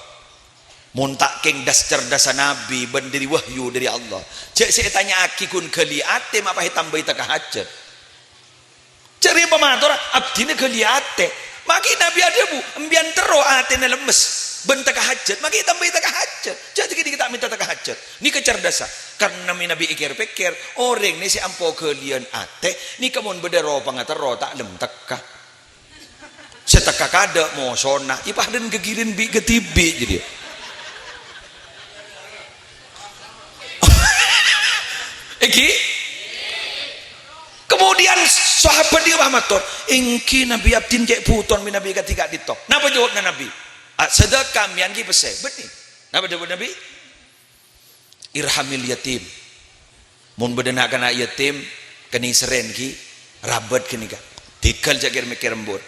Mon ta' kèng das-cerdassa Nabi bân dâri wahyu dâri Allah, jhâ' sè ètanya'aghi ghun ghâli atè, ma' pas ètambâi teka hajat? Jârèya pamatora, abdhina ghâli atè. Maghi Nabi adhâbu, "Empèyan terro atèna lemmes bân teka hajat, maghi ètambâi teka hajat. Jhâ' dhâggi'-dhâggi' ta' mènta teka hajat." Nèka cerdassa. Karna mè' Nabi èkèr-pèkkèr, orèng nè sè ampo ghâliyân atè, nèka mon bâdâ rowa pangaterro ta' lem teka. Sè teka kadâ' mosona, èpadâ ghâghirin bi' ghâdibi' jârèya. Ènggi? Kemudian sahabat nèka pas mator, "Ènggi Nabi, abdhina cè' bhuto mè' Nabi kadhi ka'dinto." Napa jâwâbbhâ Nabi? "A, sadâka mèyan ghi pèssè." Bânnè. Napa jâwâbbhâ Nabi? "Irhamil yatim." Mon bâdâ na'-kana' yatim, kanèserrèn ghi, rabât ghânèka. Tèghâl jhâ' kèr-mèkkèr embun.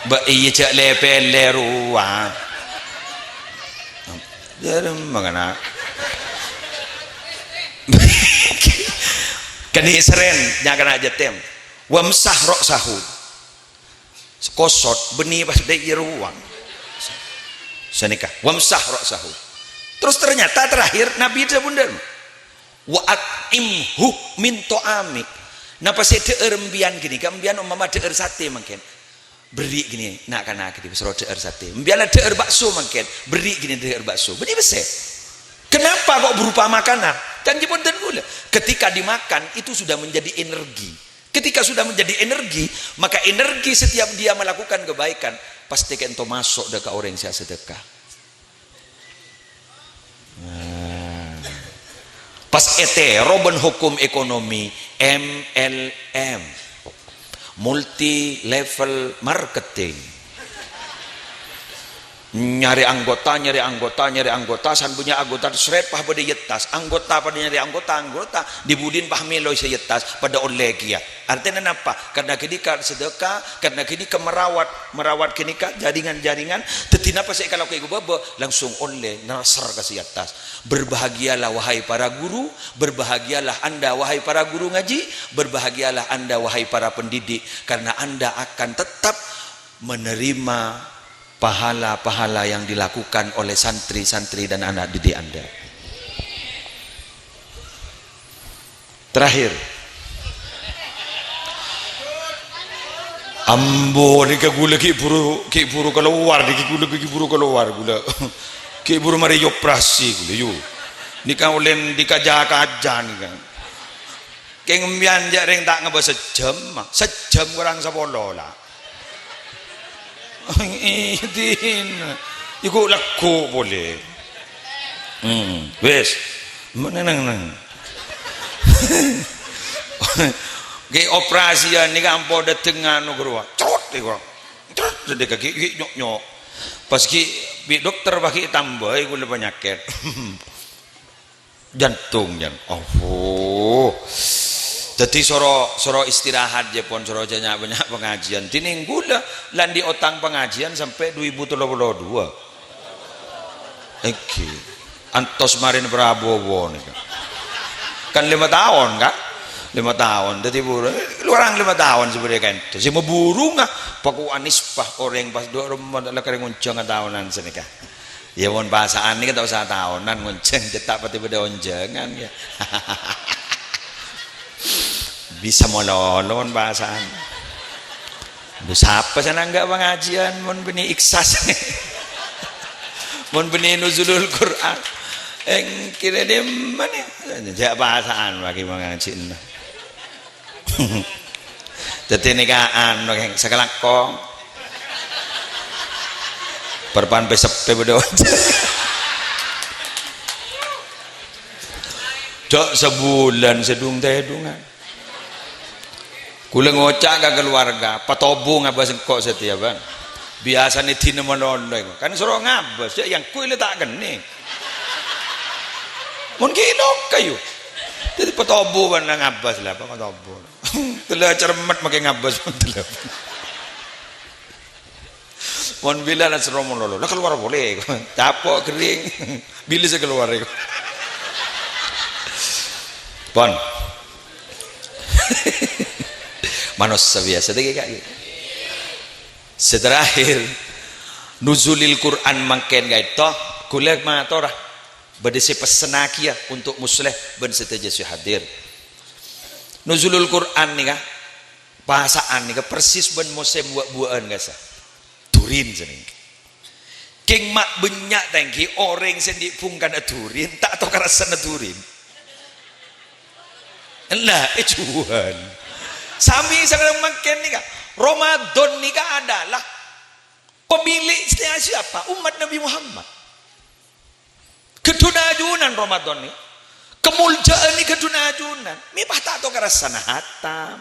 Bâ, iyâ jhâ' lè-pèlè rowa. Jârèya mangkana. Kanèserrèn na'-kana' yatim. Wamsah ra'sahu. Kosot, bânnè pas dâ' iyâ rowa. Sanèka, "Wamsah ra'sahu." Terus ternyata terakhir Nabi dhâbu dhâlem, "Wa at'imhu min ta'amik." Napa sè dhâ'âr empèyan ghânèka, empèyan ompama dhâ'âr satè mangkèn. Berri' ghânèka, na'-kana' ghânèka, soro dhâ'âr satè. Empèyan la dhâ'âr bakso mangkèn, berri' ghânèka dhâ'âr bakso. Bânnè pèssè. Kenapa kok berupa makanan? Janji ponten kaulâ. Ketika dimakan, itu sudah menjadi energi. Ketika sudah menjadi energi, maka energi setiap dia melakukan kebaikan, pastè kènto maso' dâ' ka orèng sè asadâka. Nah. Pas ètèro bân hukum ekonomi M L M, multi level marketing. Nyarè anggota, nyarè anggota, nyarè anggota, san bânnya' anggota, srèt pas bâdâ èyettas. Anggota padâ nyarè anggota, anggota, dhi-budhina pas mèlo sè èyettas, padâ ollè kèya. Artèna napa? Karna ghânèka sedekah, karna ghânèka merawat, merawat ghânèka jaringan-jaringan. Dhâddhi napa sè èkalakowè bâbâ, langsung ollè nasser ka sè èyettas. Berbahagialah, wahai para guru, berbahagialah Anda, wahai para guru ngaji, berbahagialah Anda, wahai para pendidik, karena Anda akan tetap menerima pahala-pahala yang dilakukan oleh santri-santri dan anak didik Anda. Terakhir. Ambo, nèka kaulâ ghi' buru, ghi' buru kalowar, nèka kaulâ ghi' buru kalowar, kaulâ. Ghi' buru marè èoperasi, kaulâ, yu. Nèka ollè dikaja-kaja, nèka. Kèng empèyan jhâ' rèng ta' ngabâs sajjhâm, sajjhâm korang sapolo, la. Idin. Iku lagghu' polè. Hmm, wis. Neng, neng, neng. Ghi' operasian nèka ampo dâteng anu, ghâruwa. Crot, iku. Crot. Dhâddhi kakè ghi' nyo'-nyo'. Pas ghi' bi' dokter, pas ghi' tambâi kaulâ panyakèt. Jantung, jan. Aduh. Dhâddhi soro, soro istirahat jhâ' pon, soro jhâ' nya'-bânnya' pangajiyân. Dhinèng kaulâ la andi' otang pangajiyân sampè' du èbu tello polo dua. Èngghi. Antos marèna Prabowo nèka. Kan lèma taon, kan? Lèma taon. Dhâddhi buru, eh, lorang lèma taon sabâdhâ kento. Sè maburunga, pakowa nisbah orèng pas du' remma la karè ngonjhâng taonan sanèka. Iyâ, mon pasa'an nèka ta' osa taonan ngonjhâng, cè' ta' patè bâdâ onjhângan, yâ. Bisa malolo mon pasa'an. Lho, sapa sè nangghâ' pangajiyân mon bânnè ikhlas? Mon bânnè nuzulul Qur'an? Èngghi, dimma nè? Jhâ' pasa'an bâgi pangajiyânna. Dhâddhi nèka anu, kèng, sakalangkong. Perpan pè-seppè bâdâ. Jhâ' sabulân sè dung-tèdungan. Kaulâ ngoca' ka kaluwarga, "Patobu ngabâs engko' satèya, Bân." Biyasana dina malolo, kan soro ngabâs, jhâ' èyangghuy la ta' kennèng. Mon ghi' loka, yu. Dhâddhi patobu bân ngabâs la, patobu. Tella cermet makè ngabâs, tella. Mon bilâ la soro malolo, la kalowar polè. Capo' ghering. Bilâ sè kalowar iku? Pon. Manossa biyasa, ta' ghi, Ka'? Sè terakhir, nuzulil Qur'an mangkèn ka'dinto, kaulâ matora bâdâ sè pessennaghi, yâ, untuk Musleh bân sadhâjâ sè hadir. Nuzulul Qur'an nèka, pasa'an nèka persis bân mosèm wa'-buwâ'ân ka'issa'. Durin sanèka. Kèng ma' bânnya' ta' èngghi orèng sè andi' bhungkana durin, ta' tokara rassana durin. Ella, èjhuwâl. Sami sareng mangkèn nèka. Ramadan nèka adalah pemilik setianya siapa? Umat Nabi Muhammad. Ghâdhuna ajunan Ramadan nèka. Kamoljâ'ânna ghâdhuna ajunan. Mè' pas ta' tokara rassana hatam.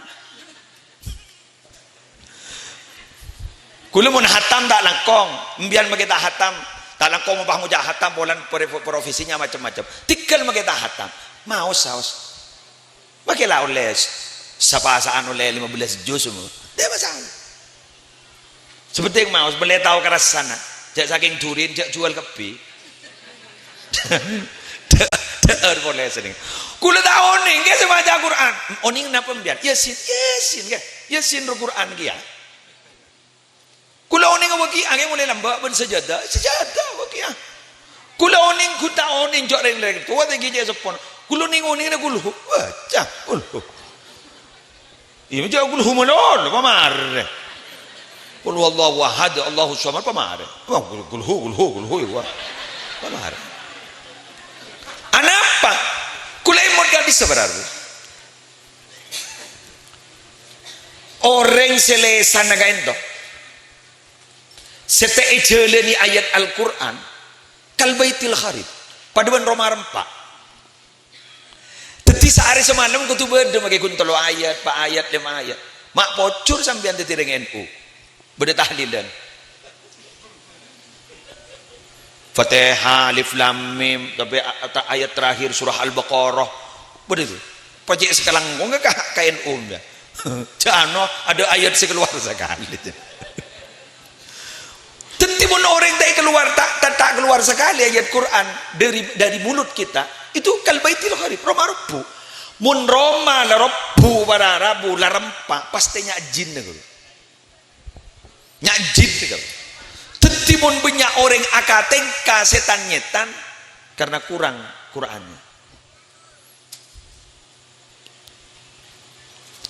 Kaulâ mon hatam ta' langkong, empèyan makè ta' hatam, ta' langkong mon pas ngoca' hatam, polana pre-, profesinya macem-macem. Tèghâl makè ta' hatam. Maos, saos. Makè la ollè s-, sapasa'an ollè lima belas juz, mon. Ta' masalah. Sè pentèng maos, mèlè tao ka rassana. Jhâ' sakèng durin, jhâ' juwâl kabbhi. Dhâ-, dhâ'âr polè sanèka. Kaulâ ta' onèng, kè, sè maca Qur'an. Onèng napa empèyan? Yasin, Yasin, kè. Yasin ro Qur'an kèya. Kaulâ onèng Waqi'ah, kè, molaè lambâ' bân sajâdâ. Sajâdâ Waqi'ah. Kaulâ onèng, ghun ta' onèng, jhâ' rèng-, rèng towa ta' ghi' cè' seppona. Kaulâ onèng-onèng rè kulhu. Baca kulhu. Iyâ, jhâ' kulhu malolo, pamarè. Qul huwallahu ahad, Allahus samad, pamarè. Wah, kulhu, kulhu, kulhu, ya, wah. Pamarè. Anapa? Kaulâ èmot ka'dissa' bârârru. Orèng sè lèsanna ka'dinto, sè ta' èjhâlâni ayat Al-Qur'an, kal baitil kharib. Padâ bân roma rempa'. Dhâddhi saarè samalem kodhu bâdâ makè ghun tello ayat, pa' ayat, lèma ayat. Ma' pojhur sampèyan dhâddhi rèng N U. Bâdâ tahlilan. Fatihah, Alif Lam Mim, sampè' a-, a-, ayat terakhir surah Al-Baqarah. Bâdâ itu. Pajhât sakalangkong ka, ka N U, ya. Jhâ' ano, ada ayat sè kalowar sakalè. Dhâddhi, mon orèng ta' kalowar, ta', ta', ta' kalowar sakalè ayat Qur'an dâri, dâri mulut kita, itu kal baitil kharib, roma robbhu. Mon roma la robbhu, para rabu, la rempa', pastè nya' jin, ghuru. Nya' jin, ghuru. Dhâddhi, mon bânnya' orèng akatèngka sètan-nyètan karena kurang Qur'annya.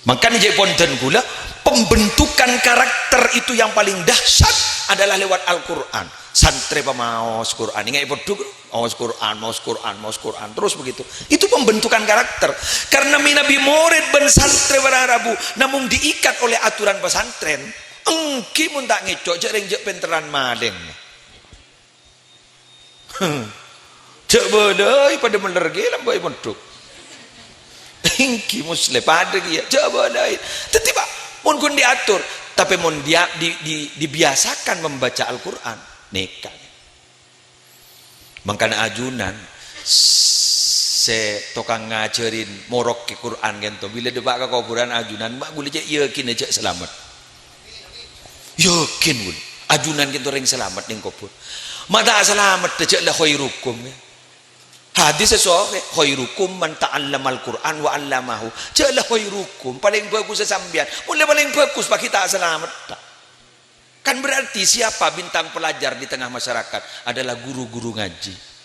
Mangkana, jhâ' pon dân kaulâ, pembentukan karakter itu yang paling dahsyat adalah lewat Al-Qur'an. Santrè pamaos Qur'an. Ènga'è pondhuk, maos Qur'an, maos Qur'an, maos Qur'an. Terus begitu. Itu pembentukan karakter. Karena manabi morid bân santrè para rabu, namong diikat oleh aturan pesantren, èngghi mon ta' ngèco', jhâ' rèng jhâ' pènterran malèng. Jhâ' bâlâi padâ mèller ghi lambâ' è pondhuk. Èngghi Musleh padâ kèya, jhâ' bâlâi. Dhâddhi, Pa', mon ghun diatur, Tapè mon dia-, di-, di-, dibiasakan membaca Al-Qur'an, nèka. Mangkana ajunan sè tokang ngajhârin morok Qur'an kènto, bilâ dâpa' ka kobhurân ajunan, ma' ghulâ cè' yakin jhâ' salamet. Yakin ghulâ, ajunan kènto rèng salamet neng kobhur. Ma' ta' salamet, jhâ' la khairukum, ya. Hadis sahih, "Khairukum man ta'allamal Qur'an wa 'allamahu." Jhâ' la khairukum, palèng bhâghussa sampèyan. Mon la palèng bhâghus, paghi' ta' salamet, ta'. Kan berarti siapa bintang pelajar di tengah masyarakat adalah guru-guru ngaji.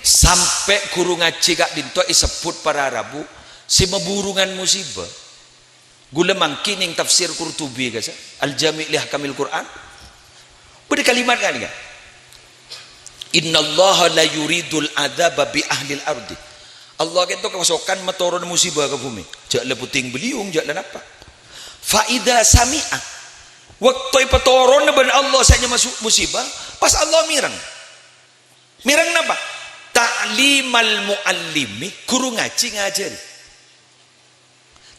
Sampè' ghuru ngajhi ka'dinto èsebbhut para rabu sè maburungan musiba. Ghulâ mangkèn neng tafsir Qurtubi, kassa', Al-Jami' li Ahkamil Qur'an. Bâdâ kalimat ka'dinto, "Innallaha la yuridul adzaba bi ahlil ardi." Allah kènto kasokan matoronna musiba ka bhumè. Jhâ' la puting beliung, jhâ' la napa. Fa idza sami'a, bâkto èpatoronna bân Allah sè nyama su-, musiba, pas Allah mèreng. Mèreng napa? Ta'limal muallimi, ghuru ngajhi ngajhâri.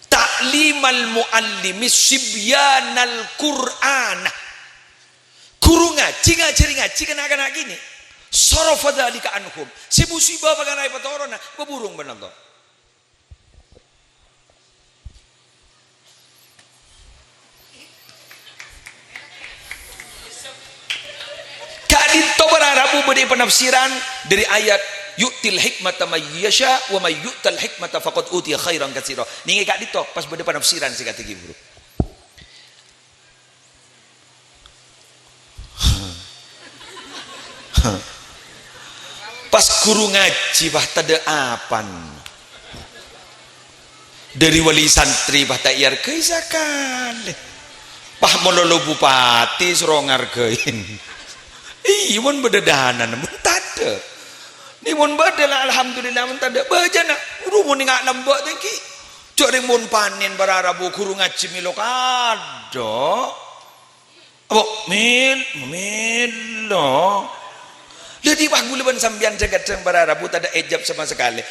Ta'limal muallimi sibyanal Qur'ana. Ghuru ngajhi ngajhâri ngajhi ka na'-kana' kènè'. Sarafa dzalika anhum. Sè musiba pakara èpatoronna, maburung bân Allah. Ka'dinto para rabu bâdâ panafsiran dâri ayat, "Yu'til hikmata may yasha, wa may yu'tal hikmata faqad utiya khairan katsira." Nèngè ka'dinto, pas bâdâ panafsiran sè kadhi ghi' buru. Pas ghuru ngajhi, pas tadâ' apan. Dâri wali santri, pas ta' èarghâi sakalè. Pas malolo bupati soro ngarghâi. Iyâ, mon bâdâ dâna, mon tadâ'. Nè mon bâdâ la, alhamdulillah, mon tadâ'. Bâjâna, ghuru mon nga' lambâ' tèngghi. Jhâ' rèng mon panèn para rabu ghuru ngajhi mèlo kadâ'. Apa? Mil-, mèlo. Dhâddhi, pas ghulâ bân sampèyan dhâng-kadhâng para rabu tadâ' èjâb sama sakalè.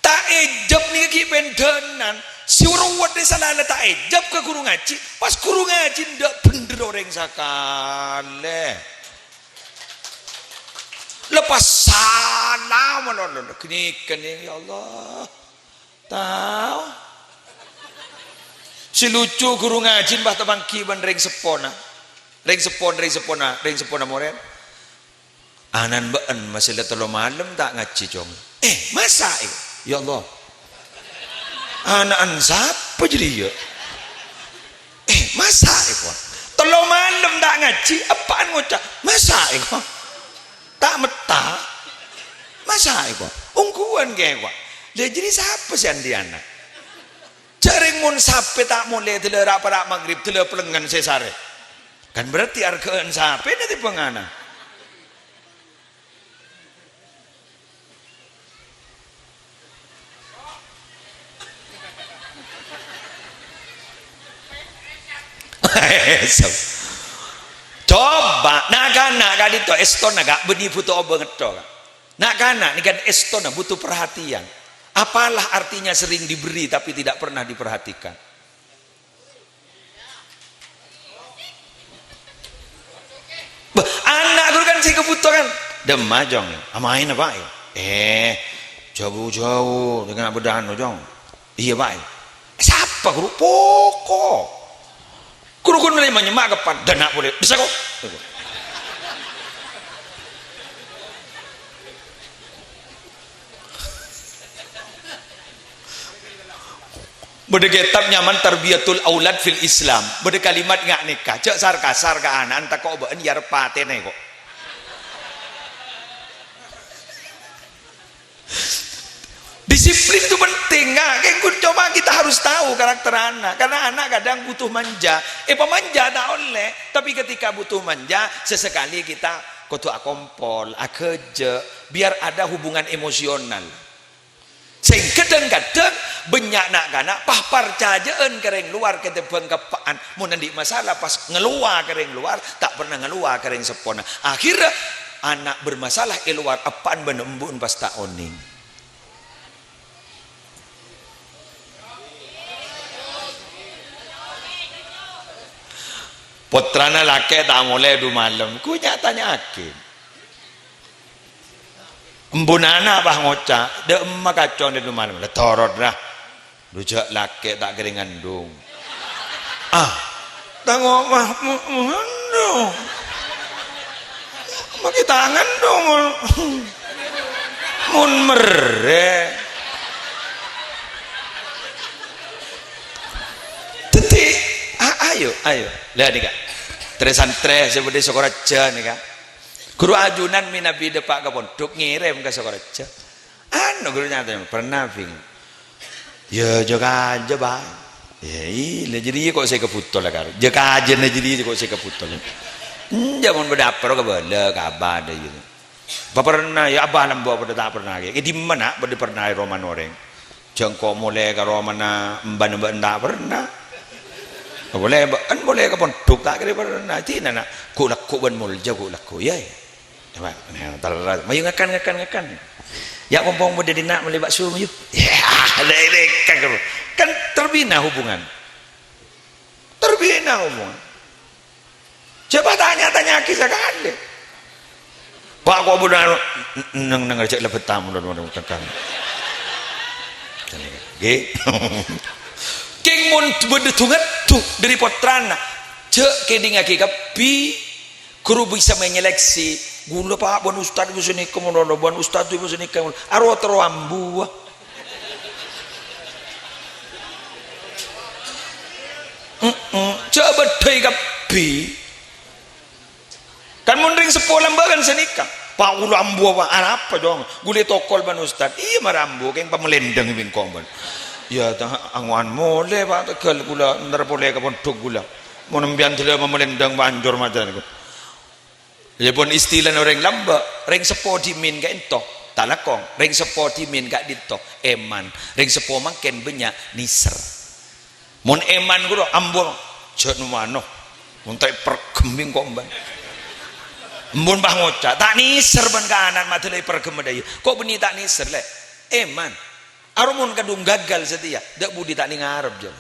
Ta' èjâb nèka ghi' pendhânan. Sè ro-, wâdâ sala la ta' èjâb ka ghuru ngajhi, pas ghuru ngajhi endâ' bhendher orèng sakalè. Lepas salam, ghânèka, ya Allah. Tao. Sè lucu, ghuru ngajhi pas tapangghi bân rèng seppona. Rèng seppon, rèng seppona, rèng seppona morèd. "Ana'en bâ'en masè la tello malem ta' ngajhi, Cong." "Eh, masa', è?" "Ya Allah. Ana'en sapa jârèya?" "Eh, masa', è, ko'? Tello malem ta' ngajhi, eppa'en ngoca', 'Masa', è, ko'?'" Ta' metta. Masa' è, ko'? Ongghuwân kèya, ko'. Lha, jârèya sapa sè andi' ana'? Jhâ' rèng mon sapè ta' molè dâlâ ra'-para' maghrib, dâlâ plengngen sè sarè. Kan berarti arghâ'ân sapèna tèmbhâng ana'. Coba, na'-kana' ka'dinto èstona, Ka', bânnè bhuto obâng ètto, Ka'. Na'-kana' nèka èstona bhuto perhatian. Apalah artinya sering diberi tapi tidak pernah diperhatikan? Bâh, ana' ghuru kan sè kabhuto kan. "Dâmma, Cong? Amaèna, Pa', ya?" "Eh, jhâu-jhâu, tèngghâna bâdâna, Cong." "Iyâ, Pa', ya." "Sapa, ghuru?" "Poko'." Ghuru ghun rèma nyemma' kèpan, dâna' polè. Bisa, ko'? Bâdâ kètab nyamana Tarbiyatul Aulad fil Islam. Bâdâ kalimat nga' nèka, jhâ' sar-kasar ka ana'en, tako' bâ'en èarep patèna, ko'. Disiplin itu penting, nga'. Kèng ghun coma kita harus tahu karakter anak. Karena anak kadang butuh manja. Èpamanja ta' ollè, tapi ketika butuh manja, sesekali kita kodhu akompol, aghâjâ', biar ada hubungan emosional. Sè kadhâng-kadhâng Bânnya' na'-kana' pas parcajâ'ân ka rèng lowar katèmbhâng ka eppa'na. Mon andi' masalah pas ngalowa ka rèng lowar, ta' pernah ngalowa ka rèng seppona. Akhirnya ana' bermasalah è lowar, eppa'na bân embu'na pas ta' onèng. Pottrana lakè' ta' molè du malem, ghu nya-tanya'aghi. Embu'na ana' pas ngoca', "Dâ' emma kacong dâ' du malem?" "La torot, ra. Du jâ' lakè' ta' kèra ngandung." "Ah, tango mah, mu-, mu-, anu. Magi ta' ngandung, mon, mon merrè." Dhâddhi, a-, ayo, ayo. Lah, nèka. Trè-santrè sè bâdâ è Sokoraja, nèka. Ghuru ajunan manabi dâpa' ka pondhuk, ngèrèm ka Sokoraja. Anu, ghuru nya-tanya, "Pernah, Bing?" "Ya, jâ-kajâ, Bang." "Ya, iyâ, jârèya kok sè èkabhuto la, Kar. Jâ-kajâna jârèya kok sè èkabhuto la." "Enjâ', mon bâdâ apa, kabâlâ, kabâdâ, iyâ." "Apa pernah?" "Ya, abâ' lambâ' padâ ta' pernah, ghi." "È dimma, na', bâdâ pernah è romana orèng?" "Jâ' engko' molè ka romana emban bâ'na ta' pernah. Molè bâ'na molè ka pondhuk ta' kèra pernah. Dinah, na', ghu'-lagghu' bân molja ghu'-lagghu', ya, ya." Coba, nah, terus. "Mayu ngakan, ngakan, ngakan." "Ya', pompong bâdâ dinna' mellè bakso, mayu." Ya, lè-, lèkka, kan terbina hubungan. Terbina hubungan. Coba tanya-tanya'aghi sakalè. "Pak, kok bâdâ anu?" "Neng-, neng, jâ' lebet tamoy, mon, mon, mon, kang." Ghi. Kèng mon bâdâ du-ngaddu dâri pottrana, jâ' kèdingngaghi kabbhi. Ghuru bisa menyeleksi. "Ghulâ, Pak, bân ustad itu sanèka mon, bân ustad itu sanèka mon." Aro terro ambu. Mm-mm. Jâ' bâddhâi kabbhi. Kan mon rèng seppo lambâ' kan sanèka. "Pak, ghulâ ambu, Pak." "Arapa, Cong?" "Ghulâ ètokol bân ustad." "Iyâ, mara ambu, kèng pamalèndâng bingkong bân." "Iyâ, ta, angowan molè, Pak, tegghâl ghulâ, entar polè ka pondhuk ghulâ." "Mon sampèyan dâlâ pamalèndâng, Pak, anjor matè." Lha pon istilana orèng lambâ', rèng seppo dhimèn ka'ènto, ta' langkong, rèng seppo dhimèn ka'dinto, èman, rèng seppo mangkèn bânnya' nèser. Mon èman ghuru, ambu, jâ' nu mano, mon ta' èperghem bingkong bân. Mon pas ngoca', ta' nèser bân kanan, ma' dâlâ èperghem dâ' iyâ. Kok bânnè ta' nèser, Lè'? Èman. Aro mon kadhung gagal satèya, dâ' budi ta' nèng ngarep, jâ.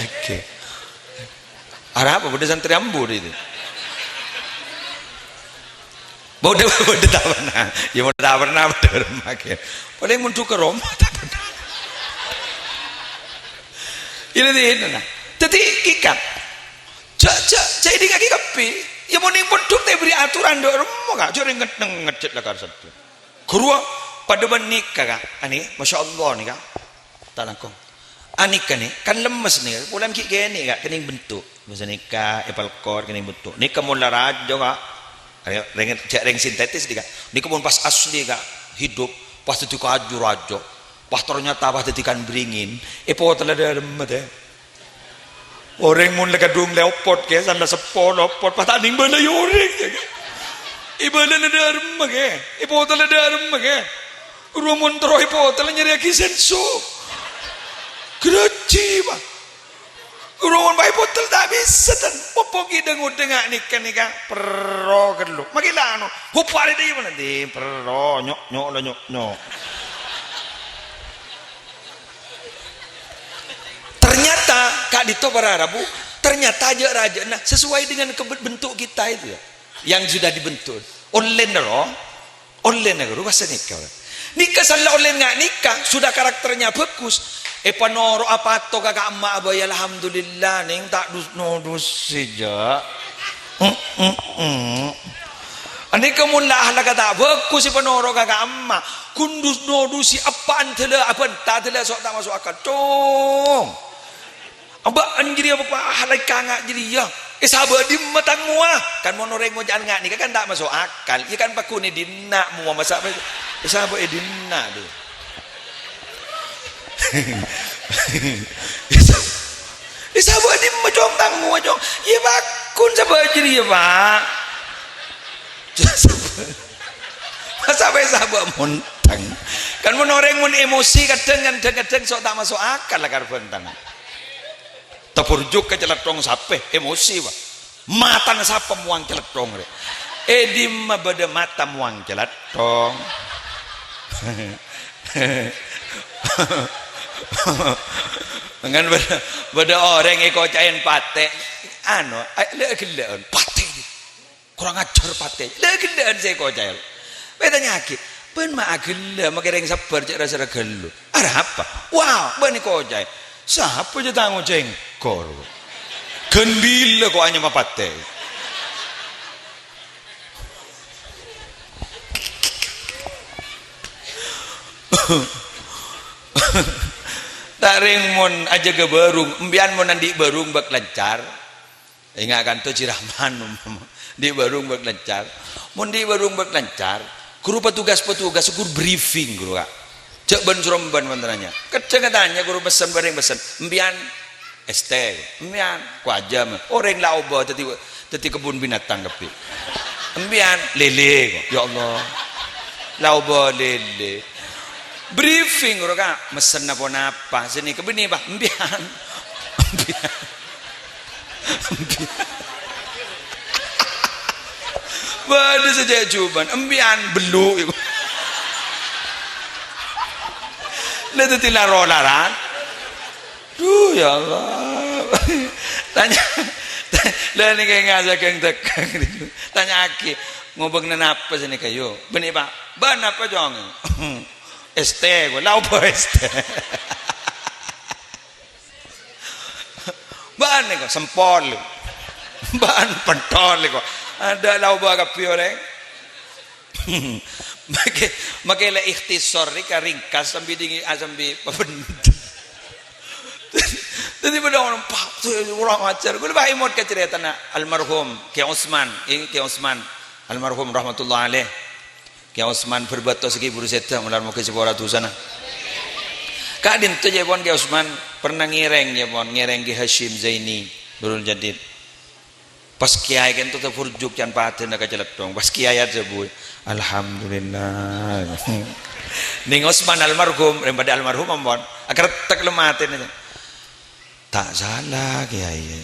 Oke. Arapa bâdâ santrè ambu dâ' itu? Bâdâ, bâdâ ta' pernah. Ya, bâdâ ta' pernah, bâdâ remma kè. Palèng mondhuk ka roma, ta' pernah. Ini, ini, nah. Dhâddhi, ikan. Jâ', jâ', jâ' èdingngaghi kabbhi. Ya, mon nèng pondhuk ta' èberri' aturan dâ' remma, Ka'. Jâ' rèng ngèt-, ngèjhât la kar santrè. Ghuru padâ bân nèka, Ka'. Anè, masyaallah nèka. Ta' langkong. Anèka nè, kan lemmes nè, polana ghi' kènè', Ka', kènèng bentuk. Masa nèka, èpalkor, kènèng bentuk. Nèka mon la rajâ, Ka'. Ayo, rèng, jâ' rèng sintetis nèka. Nèka mon pas asli, Ka', hidup, pas dhâddhi kaju rajâ. Pas ternyata pas dhâddhi kan bringin, èpotella dâ' remma, tè. Orèng mon la kadhung lè opot, kè, sala seppo lè opot, pas ta' nèng bâlâi orèng, yâ, kè. Èbâlâna dâ' remma, kè. Èpotella dâ' remma, kè. Ghuru mon terro èpotella nyarèyaghi senso. Ghârâjhi, Pak. Ghuru mon pas èpotel ta' bisa, tan. Popo ghi' dhâng-odhâng nèka, nèka. Perro ghâllu. Maghi la anu. Hoppa arè dâ' iyâ mana? Di, perro. Nyok, nyok, la nyok, nyok. Ternyata, ka'dinto para rabu, ternyata jâ'-rajâ'na sesuai dengan kebe-, bentuk kita itu ya, yang sudah dibentuk. Ollèna ro, ollèna ghuru pas sanèka. Nèka sala ollè nga' nèka, sudah karakternya bagus. Èpanoro'a pato ka ka'emma' abâ' ya, alhamdulillah, nèng ta' dus-, nodusi jâ'. Mm, mm, mm. Anèka mon la ahlakka ta' bagus sè panoro' ka ka'emma', ghun dus-, nodusi eppa'na dâlâ abânta dâlâ so' ta' maso' akal. Cong! Abâ'na jârèya bapa' ahlakka nga' jârèya. Èsabâ' dimma tang mowa? Kan mon orèng moja'an nga' nèka kan ta' maso' akal. Iyâ kan pagghun è dinna' mowa masa' èsabâ' è dinna' dhu. Èsabâ' dimma, Cong, tang mowa, Cong? Iyâ, bâ-, Kun sabâ' jârèya, Pa'. Masa bâ' sabâ' montang. Kan mon orèng mon emosi kadhâng, kadhâng-kadhâng sok ta' maso' akal la karbhântang. Taburjuk ka calèthong sapè, emosi, Pa'. Matana sapa mowang calèthong rè? È dimma bâdâ mata mowang calèthong? Kan bâdâ, bâdâ orèng èkoca'è patè, anu, a-, la ghellâ'ân, patè. Kurang ajar patè. La ghellâ'ân sè èkoca'è. Bâ ètanya'aghi, "Bâ'na ma' aghellâ', makè rèng sabbhâr cè' ra-sèra ghâllu." "Arapa?" "Wah, bâ'na èkoca'è." "Sapa jâ' ta' ngoca'è engko'?" "Ghân bilâ ko' anyama patè?" Ta' rèng mon ajâgâ bârung, empèyan mon andi' bârung bâk lancar. Enga' kanto jiraman, umpama. Andi' bârung bâk lancar. Mon andi' bârung bâk lancar, ghuru petugas-petugas ghuru briefing, ghuru, Ka'. Jâ' bân-sorombân mon tanya. Kadhâng tanya ghuru pessen, bâreng pessen. "Empèyan S T, empèyan ko' ajâm." Orèng la obâ dhâddhi, dhâddhi kebbhun binatang kabbhi. "Empèyan lèlè," ko'. Ya Allah. La obâ lèlè. Briefing, ghuru, Ka'. "Messenna ponapa?" "Sanèka bânnè, Pa'." "Empèyan." Bâdâ sè jâ' jubân, "Empèyan bellu'." La dhâddhi laro-laran. Duh, ya Allah. Tanya, la nèka nga' sakèng tekkang. Tanya'aghi, "Ngobângana napa sanèka, yo?" "Bânnè, Pa'." "Bâ'na napa, Cong?" "S T," ko'. "La obâ S T." "Bâ'na nèko sempol." "Bâ'na pentol," ko'. Adâ' la obâ kabbhi orèng. Makè, makè la ikhtisar rèka ringkas sambi dingi, ah, sambi pabendhâ. Dhâddhi bâdâ orèng, "Pa', kurang ajar." Kaulâ bâ' èmot ka carètana almarhum Kè Usman, eh, Kè Usman almarhum rahmatullah alaih. Kè Usman Bârbâto sakè' buru sèdhâ, molar mogâ èsapora dhusana. Ka'dinto jâ' pon Kè Usman pernah ngèrèng, jâ' pon ngèrèng Kè Hasyim Zaini, Nurul Jadid. Pas kèyaè ka'dinto taburjuk can padâna ka calèthong. Pas kèyaè adhâbu, "Alhamdulillah." Nèng Usman almarhum, rèng padâ almarhum ampon, akarettek la matèna. "Ta' sala, Kèyaè.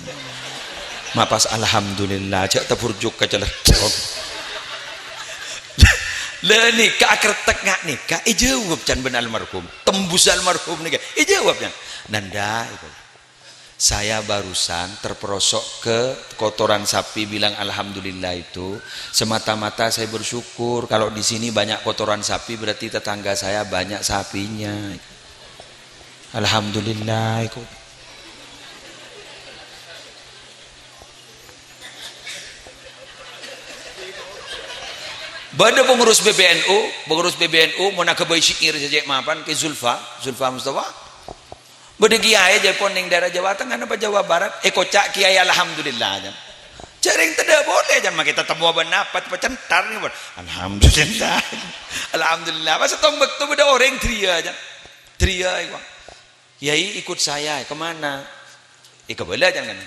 Ma' pas alhamdulillah, jâ' taburjuk ka calèthong." La nèka akarettek nga' nèka èjâwâb can bân almarhum. Tembus almarhum nèka èjâwâb can. "Nanda, itu. Saya barusan terperosok ke kotoran sapi bilang alhamdulillah itu, semata-mata saya bersyukur. Kalau di sini banyak kotoran sapi, berarti tetangga saya banyak sapinya." Alhamdulillah, iku. Bâdâ pengurus B P N U, pengurus B P N U mon aghâbây syi'ir sè cè' mapan Kè Zulfa, Zulfa Mustafa. Bâdâ kèyaè jâ' pon nèng daerah Jawa Tengah napa Jawa Barat, èkoca' kèyaè alhamdulillah, jân. Jhâ' rèng tadâ' polè, jân, makè tatemmo bân apa, pacentar nèng pon. Alhamdulillah. Alhamdulillah. Pas sèttong bâkto bâdâ orèng dâriyâ, jân. Dâriyâ, iku. "Kiai, ikut saya, ke mana?" Èkabâlâ can kan.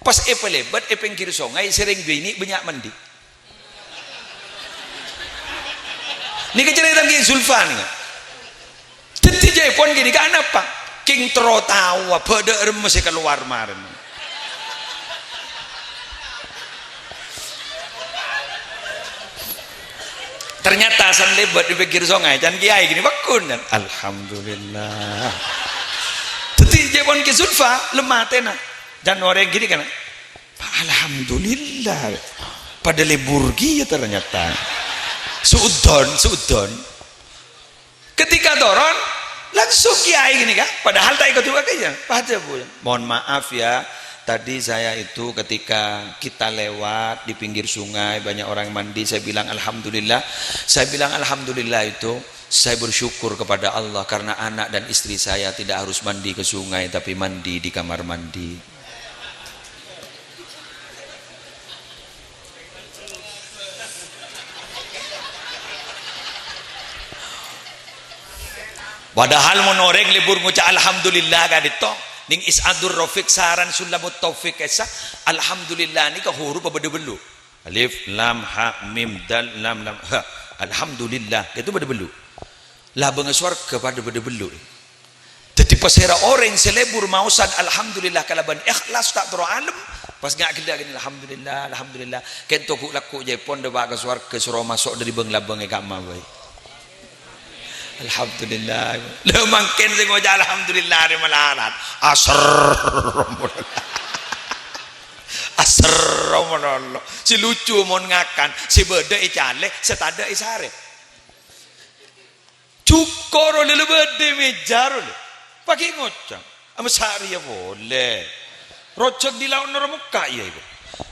Pas èpalèbât è pèngghir songay sè rèng binè' bânnya' mandi. Nèka carèta Kè Zulfa nèka. Dhâddhi jâ' pon ghânèka napa? Kèng terro taowa bâdâ remma sè kalowar marèna. Ternyata san lèbât è pèngghir songay, can kèyaè ghânèka pagghun, can. Alhamdulillah. Dhâddhi jâ' pon Kè Zulfa, lem atèna. Can orèng ghânèka, can. Alhamdulillah. Padâ lebur kèya ternyata. Su'udzon, su'udzon. Ketika toron, langsung kèyaè ghânèka, padahal ta' èkoca' kèyaè. Padâ, Bu. "Mohon maaf ya, tadi saya itu ketika kita lewat di pinggir sungai, banyak orang mandi, saya bilang alhamdulillah. Saya bilang alhamdulillah itu, saya bersyukur kepada Allah karena anak dan istri saya tidak harus mandi ke sungai, tapi mandi di kamar mandi." Padahal mon orèng lebur ngoca' alhamdulillah ka'dinto, Neng Is'adur Rafiq sareng Sulamut Taufik kèsa, alhamdulillah nèka hurup bâdâ bâllu'. Alif, lam, ha, mim, dal, lam, lam, ha. Alhamdulillah, itu bâdâ bâllu'. Labângnga sowarghâ padâ bâdâ bâllu'. Dhâddhi, pasèra orèng sè lebur maosan alhamdulillah kalabân ikhlas ta' terro alem, pas nga' ghellâ' ghânèka, "Alhamdulillah, alhamdulillah." Kènto ghu'-lagghu' jâ' èpon dâpa' ka sowarghâ, soro maso' dâri bâng-labâng è kamma bhâi. Alhamdulillah. Lha, mangkèn sè ngoca' alhamdulillah arè malarat. Aser. Aser, Allah. Sè lucu mon ngakan, sè bâdâ ècalè, sè tadâ' èsarè. Jhuko' ro lè, la bâdâ è mèja ro lè. Paghi' ngoca', "Ama sa'rèya polè." Rojhâk dhi lao'na ro mokka' iyâ iku.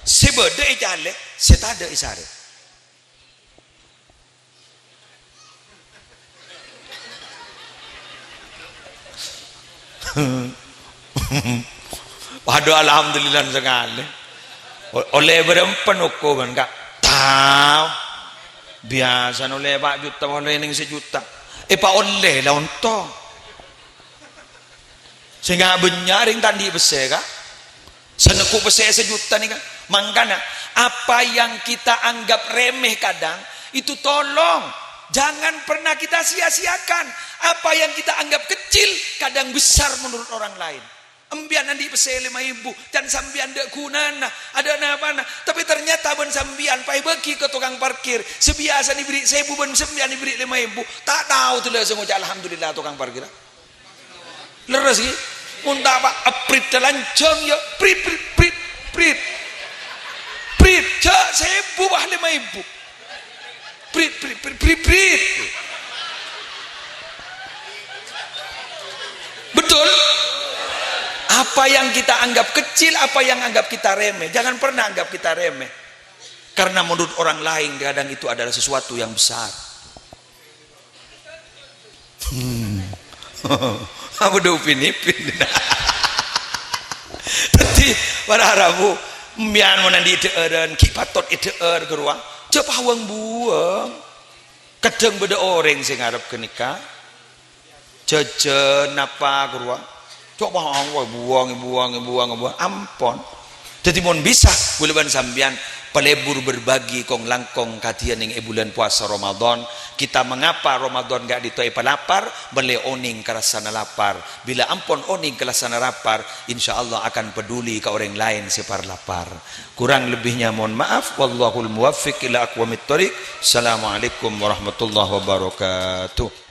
Sè bâdâ ècalè, sè tadâ' èsarè. Waduh, alhamdulillah sakalè. O-, ollè bârâmpa okoman, Ka'? Tao. Biyasana ollè pa' juta, ollè neng sajuta. Èpaollè la onto. Sè nga' bânnya' rèng ta' andi' pèssè, Ka'. Sè nekko' pèssè sajuta nèka. Mangkana, apa yang kita anggap remeh kadang, itu tolong jangan pernah kita sia-siakan. Apa yang kita anggap kecil, kadang besar menurut orang lain. Empèyan andi' pèssè lèma èbu, can sampèyan dâ' ghunana, adâ' napana. Tapè ternyata bân sampèyan pas èbâgi ka tokang parkir, sè biyasana èberri' saèbu bân sampèyan èberri' lèma èbu. Ta' tao dulâ sè ngoca' alhamdulillah tokang parkir. Lerres, ghi? Mon ta' pa-, eprit lanjhâng, ya, prit, prit, prit, prit. Prit, jhâ' saèbu, wah, lèma èbu. Prit, prit, prit, prit, prit. Betul? Apa yang kita anggap kecil, apa yang anggap kita remeh, jangan pernah anggap kita remeh. Karena menurut orang lain, kadang itu adalah sesuatu yang besar. Hmm. Apa dâ' upin-ipin? Dhâddhi, para rabu, empèyan mon andi' dhâ'ârân, ghi' patot èdhâ'âr ghâruwa, jhâ' pabâng-buwâng. Kadhâng bâdâ orèng sè ngarep ghânèka, jhâjhân napa ghâruwa. Cok, wah, wah, buwâng, buwâng, buwâng, buwâng. Ampon. Dhâddhi, mon bisa, kaulâ bân sampèyan palebur berbagi kong-langkong kadhiyâ neng è bulân powasa Ramadan. Kita mengapa Ramadan ka'dinto èpalapar, mèlè onèng ka rassana lapar. Bila ampon onèng ka rassana lapar, insyaallah akan peduli ka orèng laèn sè parlapar. Kurang lebihnya mohon maaf. Wallahul muwaffiq ila aqwamit thoriq. Assalamualaikum warahmatullahi wabarakatuh.